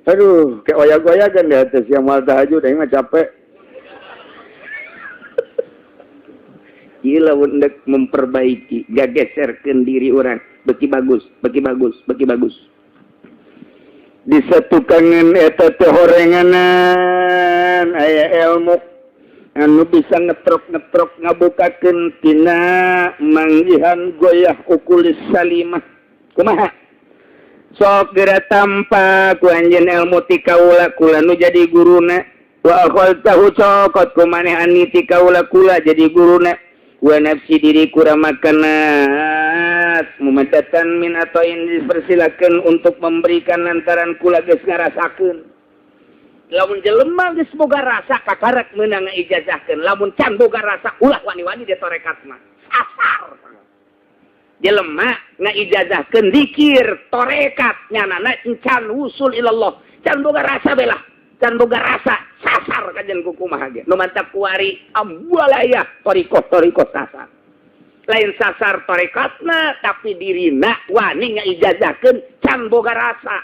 Aduh, kayak oyak-oyakan di atas yang mal tahajud, aing mah capek. Gila, untuk memperbaiki, gageserkeun diri urang, beki bagus, beki bagus, beki bagus. Disatukangan eta teh horenganan aya ilmu anu bisa ngetrok-ngetrok ngabukakeun tina manggihan goyah uqulis salimah. Kumaha? Sok geura tampa ku anjeun ilmu ti kaula, kula nu jadi guruna. Wa akhadtahu, cokot ku maneh, anni ti kaula, kula jadi guruna. Wa nafsi, diri kurang makanat mumadatan min atau ini dipersilakan untuk memberikan lantaran kula geus ngarasakeun. Lamun jelema geus boga rasa, kakarak meunang ijazahkeun. Lamun can boga rasa, ulah wani-wani di torekat mah asar. Jelema ngaijazahkeun dikir torekat, nyanana can wusul ilallah, can boga rasa belah, can boga rasa, sasar kajian kumaha ge. Nu mantap kuari ambualaya torikoh torikoh sasar. Lain sasar torekatna, tapi dirina wani ngaijazahkeun can boga rasa.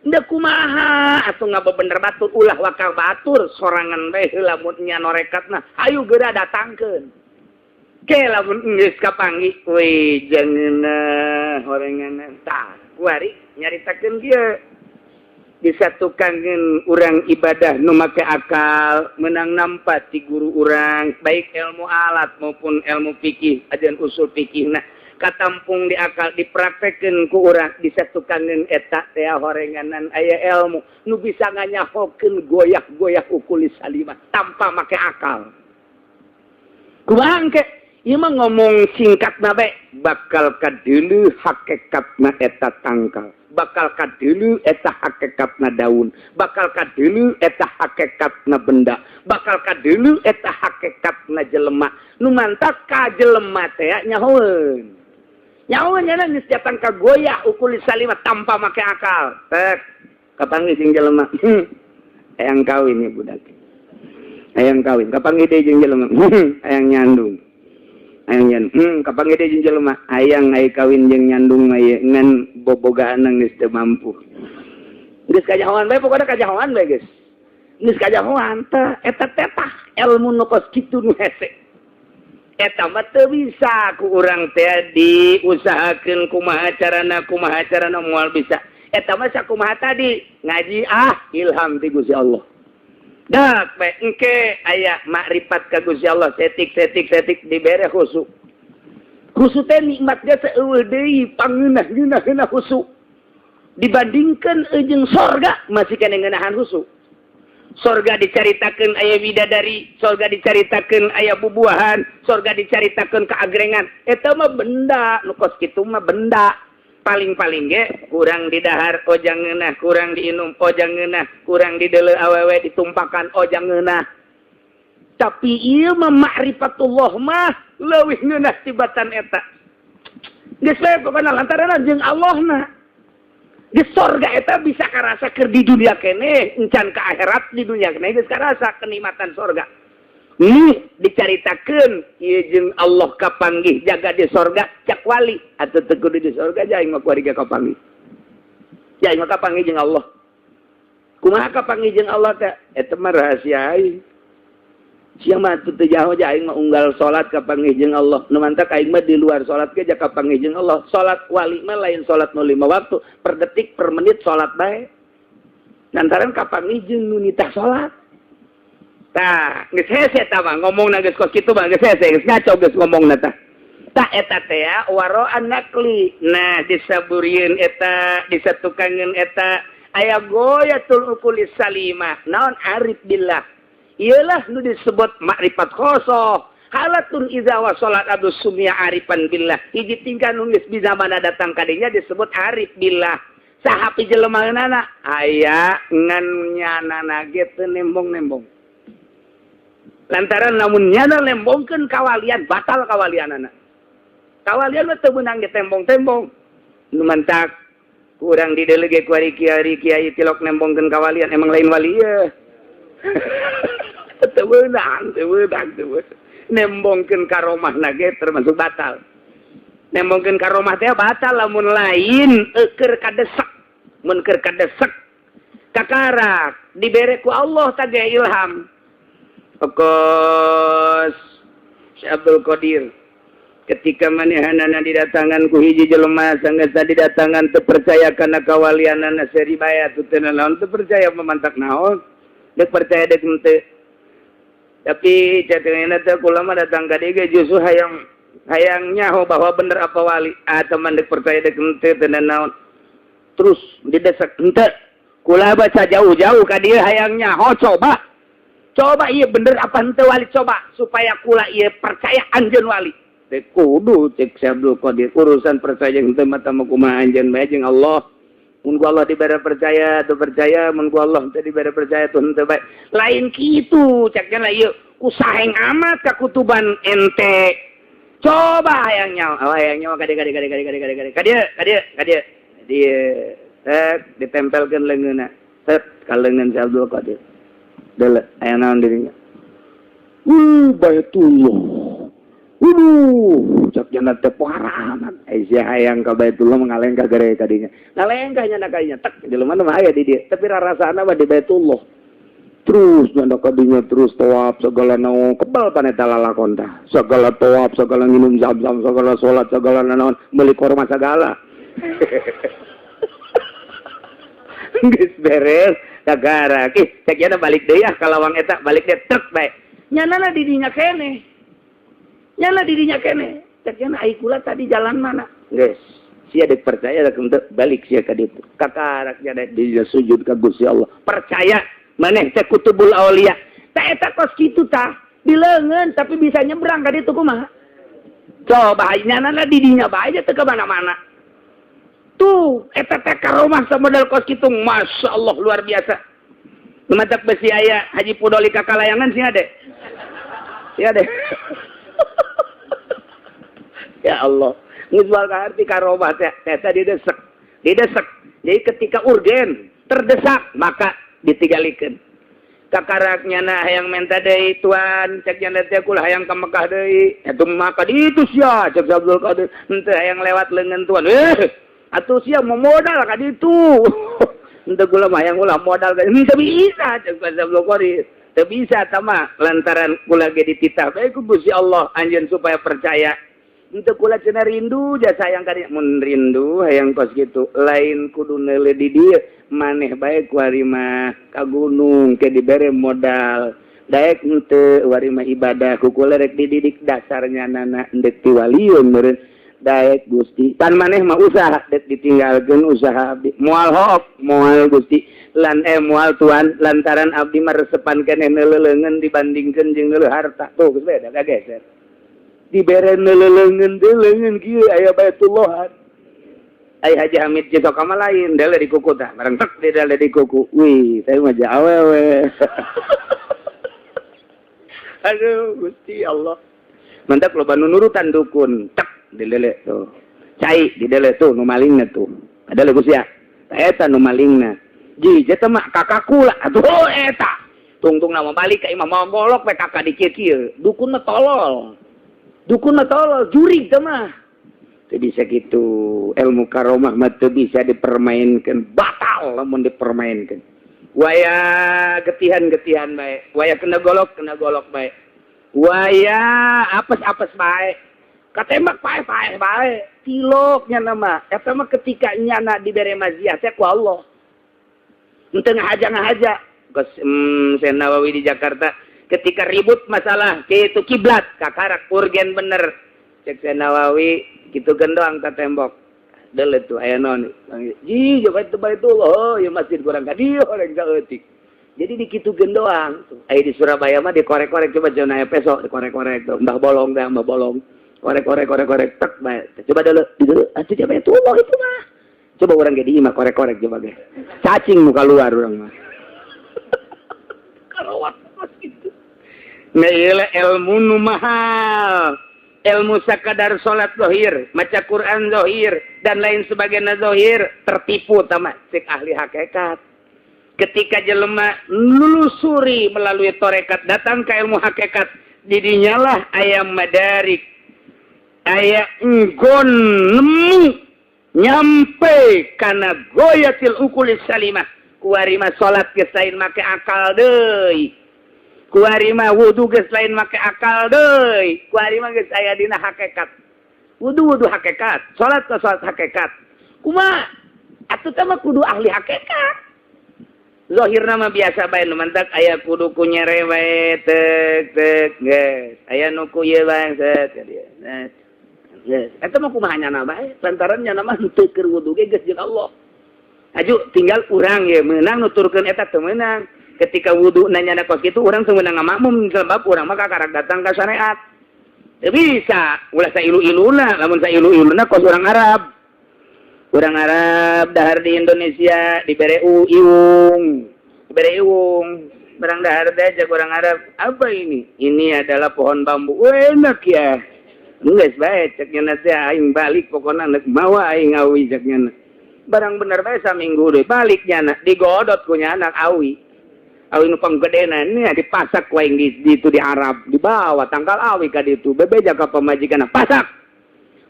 Ndek kumaha atuh ngabebener batur? Ulah wakal batur sorangan bae heula. Mun nya norekatna, ayo geura datangkeun. Ke lamun geus kapanggih, we jangeunah horenganan. Tah, kuari nyaritakeun dia disatukankeun urang ibadah nu make akal menang nampa ti guru urang, baik ilmu alat maupun ilmu fikih, ajaran usul fikih. Nah, katampung di akal, dipraktekeun ku urang, disatukankeun eta teh horenganan aya ilmu nu bisa nganyahokeun goyah-goyah uqulis salimah tanpa make akal. Kumaha engke? Ieu mah ngomong singkat na bae, bakal kadeuleu hakikatna eta tangkal, bakal kadeuleu eta hakikatna daun, bakal kadeuleu eta hakikatna benda, bakal kadeuleu eta hakikatna jelema. Nu mantak ka jelema teh nyahoeun, nyahoeun nya geus datang ka goyah uqulis salimah tanpa make akal. Tek kapanggih jeung jelema, hayang kawin ieu budak, hayang kawin. Kapanggih deui jeung jelema, hayang nyandung, hayang nyandung. Kapanggih deui jeung jelema, hayang ai kawin jeung nyandung mah ieu, ngan bobogaan geus teu mampu. Geus kajahoan bae, pokona kajahoan bae, geus geus kajahoan teh. Eta teh tah ilmu nu kos kitu nu hese. Eta mah teu bisa ku urang teh diusahakeun kumaha carana, kumaha carana, moal bisa. Eta mah sakumaha tadi ngaji, ah, ilham ti Gusti Allah. Dak bae engke aya makrifat ka Gusti Allah, setik setik setik dibere khusyuk. Khusyuk teh nikmat ge seueuh deui, pangeunah ngeunah ngeunah khusyuk. Dibandingkan jeung sorga masih kena ngeunahan khusyuk. Sorga dicaritakeun aya bidadari, sorga dicaritakeun aya bubuahan, sorga dicaritakeun keagrengan. Eta mah benda, nu kos kitu mah benda. Paling-paling ge kurang didahar ojang ngeunah, kurang diinum ojang ngeunah, kurang dideuleu awewe ditumpakan ojang ngeunah. Tapi ieu mah ma'rifatullah mah leuwih ngeunah tibatan eta. Geus we pokona lantaran jeung Allahna. Di sorga eta bisa karasa keur di dunia keneh, encan ke akhirat, di dunia keneh geus karasa kenikmatan sorga. Nih dicaritakeun ieu jeung Allah kapanggih jaga di sorga, cak wali atuh teu kudu di sorga, aing mah kuari ge kapanggih. Ya, aing mah kapanggih jeung Allah. Kumaha kapanggih jeung Allah teh? Eta mah rahasia aing. Sia mah teu jauh aja, aing mah unggal salat kapanggih jeung Allah. Nu mantak aing mah di luar salat ge kapanggih jeung Allah. Salat wali mah lain salat nu lima waktu, per detik per menit salat bae. Lantaran kapanggih jeung nu nitah salat. Tah, geus hese tah mah ngomongna, geus kos kitu mah geus hese, geus ngaco geus ngomongna tah. Tah, eta teh ya waro'an naqli. Nah, disaburieun eta, disatukangeun eta aya goyatul uqulis salimah. Naon? Arif billah. Iyalah nu disebut makrifat khosoh. Halatun iza wasolat abdus sumia arifan billah. Hiji tingkah nu geus bisa mana datang kadinya disebut arif billah. Saha pijelemaeunana? Aya ngan nyanana ge teu nembong-nembong. Lantaran lamun nyana lembongkeun kawalian batal kawalianana. Kawalian mah teu meunang ditembong-tembong. Nu mantak kurang didelege ku ari kiai tilok nembongkeun kawalian emang lain wali ieu. Teu meunang, teu meunang, teu meunang. Nembongkeun karomahna ge termasuk batal. Nembongkeun karomah teh batal lamun lain keur kadesek. Mun keur kadesek kakarak dibere ku Allah tah ge ilham. Kos Syekh Abdul Qadir ketika manehanana didatangan ku hiji jelema sanggeus didatangan teu percaya kana kawalianana seri bae atuh teu naon teu percaya memantak naon deuk percaya deuk henteu. Tapi catengeuna teh kula mah datang ka dieu ge justru hayang hayang nyaho bahwa bener apa wali atau teman deuk percaya deuk henteu teu naon. Terus didesak henteu kula baca jauh-jauh ka dieu hayang nyaho coba. Coba ieu bener apa henteu wali coba supaya kula ieu percaya anjeun wali. Teu kudu cek Syekh Abdul Qadir urusan percaya henteu mah tah kumaha anjeun bae jeung Allah. Mun ku Allah dibere percaya teu percaya, mun ku Allah teu dibere percaya teu henteu bae. Lain kitu cek nya ieu ku saheng amat ka kutuban ente. Coba hayang nyawa, oh, hayang nyawa ka dieu ka dieu ka dieu ka dieu ka dieu ka dieu ka dieu ka dieu. Dieu tek ditempelkeun leungeunna. Tet ka leungeun Syekh Abdul Qadir. Dele aya naon dirinya. Baitullah. Waduh, cak jana teh pohara amat. Ai sia hayang ka Baitullah mengalengkah gere ka dinya. Ngalengkah nya kadinya tek jelema mah aya di dieu, tapi rarasana mah di Baitullah. Terus nyanda kadinya terus tawaf segala naon kebal paneta lalakon tah. Segala tawaf, segala nginum zam-zam, segala salat, segala naon, meuli korma segala. Geus beres kagara. Ih, cek jana balik deui ah ka lawang eta, balik deui tek bae. Nyanana di dinya keneh. Nyala dirinya kene. Cek jana ai kula tadi jalan mana? Geus. Sia dek percaya dek henteu balik sia ka ditu. Kakarak nya dek sujud ka Gusti Allah. Percaya maneh teh kutubul aulia. Tah eta kos kitu tah di leungeun tapi bisa nyebrang ka ditu kumaha? Coba nyanana di dinya bae teu ka mana-mana. Tuh eta teh karomah samodel kos kitu Masya Allah luar biasa. Lumatak besi aya Haji Pudoli kakalayangan sih ade. Sih ade. Ya Allah, geus moal kaharti karomah teh eta didesek. Didesek. Jadi ketika urgen, terdesak, maka ditinggalikeun. Kakarak nyana hayang menta deui tuan, cek nyana teh kula hayang ka Mekah deui. Atuh maka ditu sia cek Abdul Qadir. Henteu hayang lewat leungeun tuan. Atuh sia mau modal ka ditu. Henteu kula mah hayang ulah modal ka henteu bisa cek Abdul Qadir. Teu bisa tah mah lantaran kula ge dititah bae ku Gusti Allah anjeun supaya percaya. Henteu kula cenah rindu jasa hayang ka dieu. Mun rindu hayang kos kitu lain kudu neuleuh di dieu maneh bae ku ari mah ka gunung ke dibere modal daek henteu wari mah ibadah ku kula rek dididik dasarnya nana endek ti walieun meureun daek Gusti pan maneh mah usaha dek ditinggalkeun usaha abdi moal hook moal Gusti lan moal tuan lantaran abdi mah resepan keneh neuleuh leungeun dibandingkeun jeung neuleuh harta tuh geus beda kageser dibere neuleuh teh leungeun kieu aya Baitullahan. Ai Haji Hamid jeung ka mah lain dele di kuku tah bareng tek di dele di kuku wih saya mah awewe. Aduh Gusti Allah mantap loba nu nurutan dukun tek di dele tuh cai di dele tuh nu malingna tuh ada Gusti ya eta nu malingna ji eta mah kakak kula atuh eta tungtung nama balik ka imah mau golok we kakak di kieu-kieu dukun mah tolol. Dukun mah tolol, jurig teh mah. Teu bisa kitu. Ilmu karomah mah teu bisa dipermainkan, batal lamun dipermainkan. Waya getihan-getihan bae, waya kena golok bae. Waya apes-apes bae. Katembak paeh-paeh bae. Tilok nyana mah. Eta mah ketika nyana dibere maziah teh ku Allah. Henteu ngahaja-ngahaja. Geus Syekh Nawawi di Jakarta ketika ribut masalah itu kiblat kakarak urgen bener cek Syekh Nawawi kitu gendoang ka tembok deuleu tuh aya naon ji coba itu Baitullah oh ya masjid kurang ka dieu orang saeutik Jadi dikitukeun doang. Aya di Surabaya mah dikorek-korek coba jeung aya peso dikorek-korek tuh mbah bolong dah mbah bolong. Korek-korek korek-korek tek bae. Coba dulu, dulu atuh coba itu mah itu mah. Coba urang ge di imah korek-korek coba ge. Cacing muka luar urang mah. Karawat mas gitu. Nah ieu ilmu nu mahal. Ilmu sakadar salat zahir, maca Quran zahir dan lain sebagainya zahir tertipu tama cek ahli hakikat. Ketika jelema nelusuri melalui torekat datang ke ilmu hakikat, didinyalah aya madarik, aya enggon nemu nyampe kana goyatil uqulis salimah. Kuari mah salat geus lain make akal deui, kuari mah wudu geus lain make akal deui, kuari mah geus aya dina hakikat. Wudu wudu hakikat, salat salat hakikat. Kumaha atuh teh mah kudu ahli hakikat. Zahirna mah biasa bae nu mantak aya kudu ku nyere bae tek tek geus aya nu ku ieu bae set geus eta mah kumaha nyana bae lantaran nyana mah henteu keur wudu ge geus jeung Allah. Aju tinggal urang ye meunang nuturkeun eta teu meunang. Ketika wudu nanya kos kitu urang teu meunang ngamakmum sebab urang mah kakarak datang ka syariat. Teu bisa ulah sailu-iluna, lamun sailu-iluna kos urang Arab. Urang Arab dahar di Indonesia dibere iwung, dibere iwung, barang dahar teh cek urang Arab, apa ini? Ini adalah pohon bambu. Enak ya. Geus bae cek nya teh aing balik pokona nek mawa aing awi cek nya. Barang bener bae saminggu deui balik nya digodot ku nya anak awi. Awi nu panggedena nya dipasak ku aing di itu di Arab, dibawa tangkal awi ka ditu, bebeja ka pamajikanna pasak.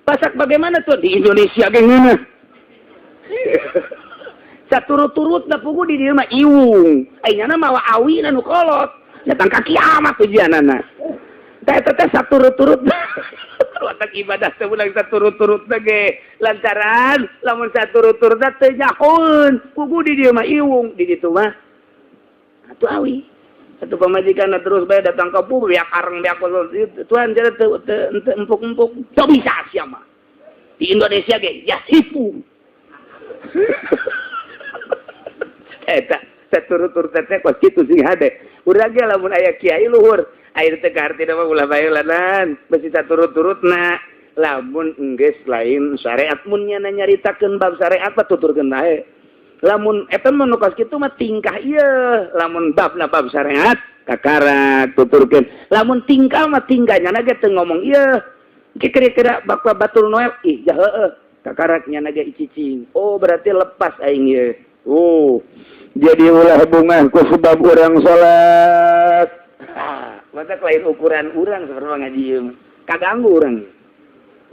Pasak bagaimana tuh di Indonesia ge ngeunah. Saturut-turut na pugu di dieu mah iwung. Ai nyana mawa awi nu kolot. Datang ka kiamat ujianana. Teh teh saturut-turut. Watak ibadah teh ulang saturut-turut ge. Lantaran lamun saturut-turut teh nyahoeun. Pugu di dieu mah iwung, di ditu mah atuh awi. Atuh pamajikan terus bae datang ka pugu biak areng biak tuan jadi teu empuk-empuk. Teu bisa sia mah. Di Indonesia ge yasifu. Eta saturut-turut teh kos kitu sing hade. Urang ge lamun aya kiai luhur, air teh kahartina mah ulah bae lanan, besi saturut-turutna. Lamun enggeus lain syariat mun nya nyaritakeun bab syariat mah tuturkeun bae. Lamun eta mah nu kos kitu mah tingkah ieu, lamun babna bab syariat kakarak tuturkeun. Lamun tingkah mah tingkah nya ge teu ngomong ieu. Kira-kira bapa batul Noel ih ja heueuh. Kakaraknya naga icicing. Oh berarti lepas aing ye. Oh jadi ulah bungah ku sebab urang salat. Ah, mata lain ukuran urang seperti ngaji ieu mah. Kaganggu urang.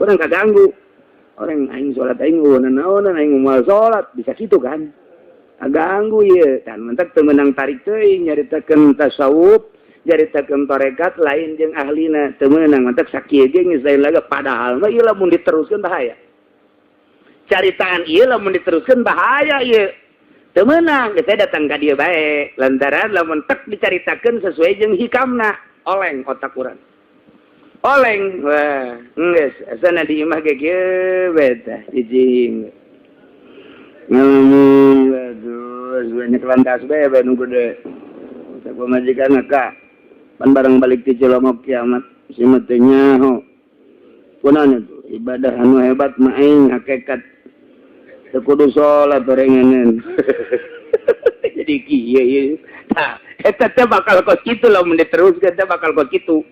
Urang kaganggu. Orang aing salat aing naonan aing moal salat bisa kitu kan. Kaganggu ye. Dan mentak teu meunang tarik teuing nyaritakeun tasawuf, nyaritakeun tarekat lain jeung ahlina teu meunang mentak sakieu ge geus lain laga padahal mah ieu lamun diteruskeun bahaya. Caritaan ieu lamun diteruskeun bahaya ieu. Teu meunang, geus datang ka dieu bae. Lantaran lamun tek dicaritakeun sesuai jeung hikamna, oleng otak urang. Oleng, wah, geus asana di imah ge kieu bae tah cicing. Ngalamun, aduh, banyak lantas bae bae nu gede. Cek pamajikan ka. Pan barang balik ti Cilongok kiamat si mah teu nyaho. Kunaon itu? Ibadah anu hebat mah aing hakikat. Teu kudu salat orenganan. Jadi kieu ieu. Tah, eta teh bakal kos kitu lamun diteruskeun teh bakal kos kitu.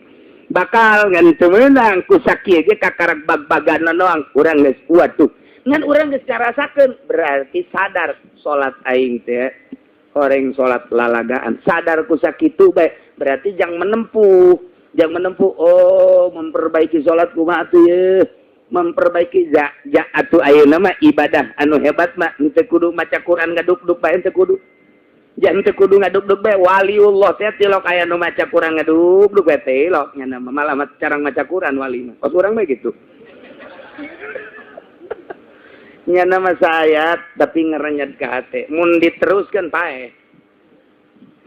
Bakal ngan teu meunang ku sakieu ge kakarak bag-bagan doang urang geus kuat tuh. Ngan urang geus ngarasakeun berarti sadar salat aing teh horeng salat lalagaan. Sadar ku sakitu bae berarti jang menempuh, jang menempuh oh memperbaiki salat kumaha atuh ye. Memperbaiki ja ja atuh ayeuna mah ibadah anu hebat mah henteu kudu maca Quran ngaduk-duk bae henteu kudu. Ja henteu kudu ngaduk-duk bae waliullah teh tilok aya nu maca Quran ngaduk-duk bae tilok nya malah carang maca Quran wali mah. Kos urang mah gitu. Nya mah saayat tapi ngerenyet ka hate. Mun diteruskeun paeh.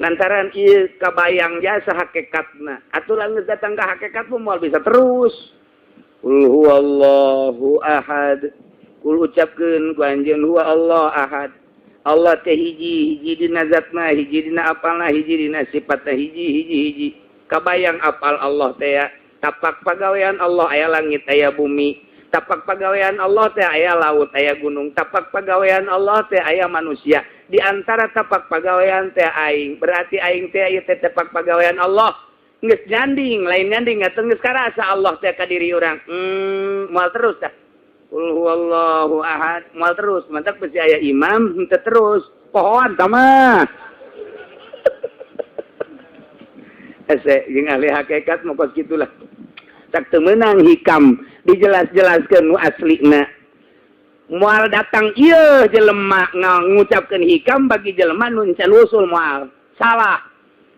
Lantaran ieu kabayang jasa hakikatna. Atuh lamun datang ka hakikat mah moal bisa terus. Qul huwallahu ahad. Kul ucapkeun ku anjeun huwa Allah ahad. Allah teh hiji, hiji dina zatna, hiji dina apalna, hiji dina sifatna, hiji hiji hiji. Kabayang apal Allah teh ya. Tapak pagawean Allah aya langit, aya bumi. Tapak pagawean Allah teh aya laut, aya gunung. Tapak pagawean Allah teh aya manusia. Di antara tapak pagawean teh aing, berarti aing teh ieu teh tapak pagawean Allah. Geus nyanding, lain nyanding atuh geus karasa Allah teh ka diri urang. Moal terus dah. Qul huwallahu ahad, moal terus. Mantak besi aya imam henteu terus. Pohoan tah mah. Hese jeung ahli hakikat mah kos kitulah. Tak teu meunang hikam dijelas-jelaskeun nu aslina. Moal datang ieu jelema ngucapkeun hikam bagi jelema nu encan usul moal. Salah.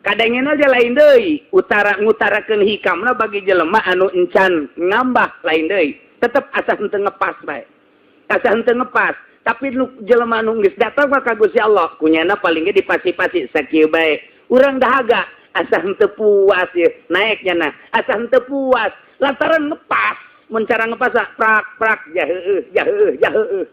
Kadangena aja lain deui, utara ngutarakeun hikamna bagi jelema anu encan ngambah lain deui. Tetep asa henteu ngepas bae. Asa henteu ngepas, tapi nu jelema nu geus datang mah ka Gusti Allah, kunyana paling ge dipasi-pasi sakieu bae. Urang dahaga asa henteu puas ieu, naeknya nah, asa henteu puas lantaran ngepas, mun cara ngepas prak prak jaheueuh jaheueuh jaheueuh.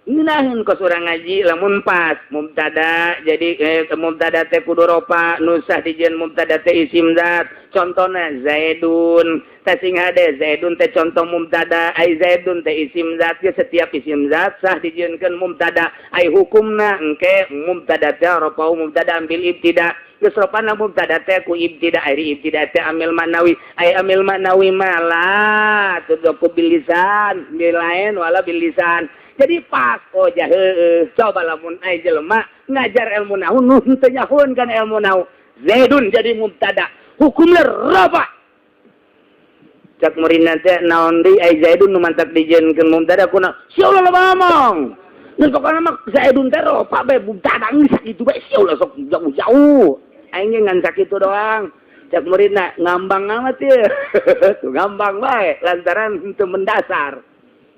Ngeunaheun kos urang ngaji lamun pas mubtada jadi mubtada teh kudu ropa nusah dijieun mubtada teh isim zat. Contohna Zaidun teh sing hade, Zaidun teh contoh mubtada, ai Zaidun teh isim zat ge setiap isim zat sah dijieunkeun mubtada. Ai hukumna engke mubtada teh ropa mubtada bil ibtida. Geus ropana mubtada teh ku ibtida, ai ibtida teh amil maknawi, ai amil maknawi malah tudku bil lisan bil lain wala bil lisan. Jadi pas oh jaheueuh. Coba lamun ai jelema ngajar ilmu nahwu nu henteu nyahoeun kan ilmu nahwu. Zaidun jadi mubtada, hukumna rafa. Cak muridna teh naon deui ai Zaidun nu mantak dijieunkeun mubtada kuna sia ulah loba ngomong. Ngan pokona mah Zaidun teh rofa bae mubtada geus sakitu bae sia ulah sok jauh-jauh. Aing ge ngan sakitu doang. Cak muridna ngambang amat ieu. Tuh ngambang bae lantaran henteu mendasar.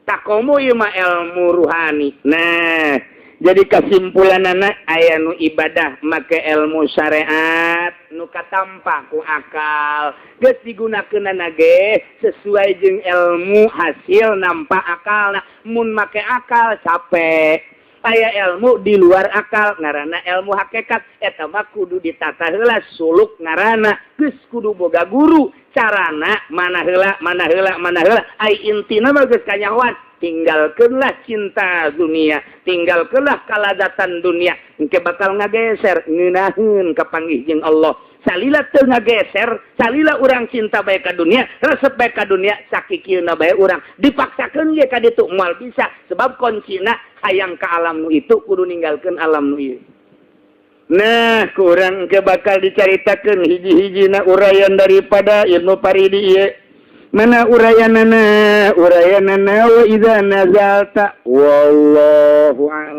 Takomu ieu mah ilmu ruhani. Nah, jadi kesimpulanana aya nu ibadah make ilmu syariat nu katampa ku akal. Geus digunakeunana ge sesuai jeung ilmu hasil nampa akalna. Mun make akal capek. Aya ilmu di luar akal ngaranna ilmu hakikat, eta mah kudu ditata heula suluk ngaranna. Geus kudu boga guru carana mana heula mana heula mana heula. Ai intina mah geus kanyahoan, tinggalkeunlah cinta dunia, tinggalkeunlah kalazatan dunia, engke bakal ngageser ngeunaheun kapanggih jeung Allah. Salila teu ngageser, salila urang cinta bae ka dunia, resep bae ka dunia, sakikieuna bae urang dipaksakeun ge ka ditu moal bisa, sebab kuncina hayang ka alam nu itu kudu ninggalkeun alam nu ieu. Nah, kurang ke bakal dicaritakeun hiji-hijina uraian daripada Ibnu Paridi ieu. Mana uraianana? Uraianana wa idza nazalta wallahu a'lam.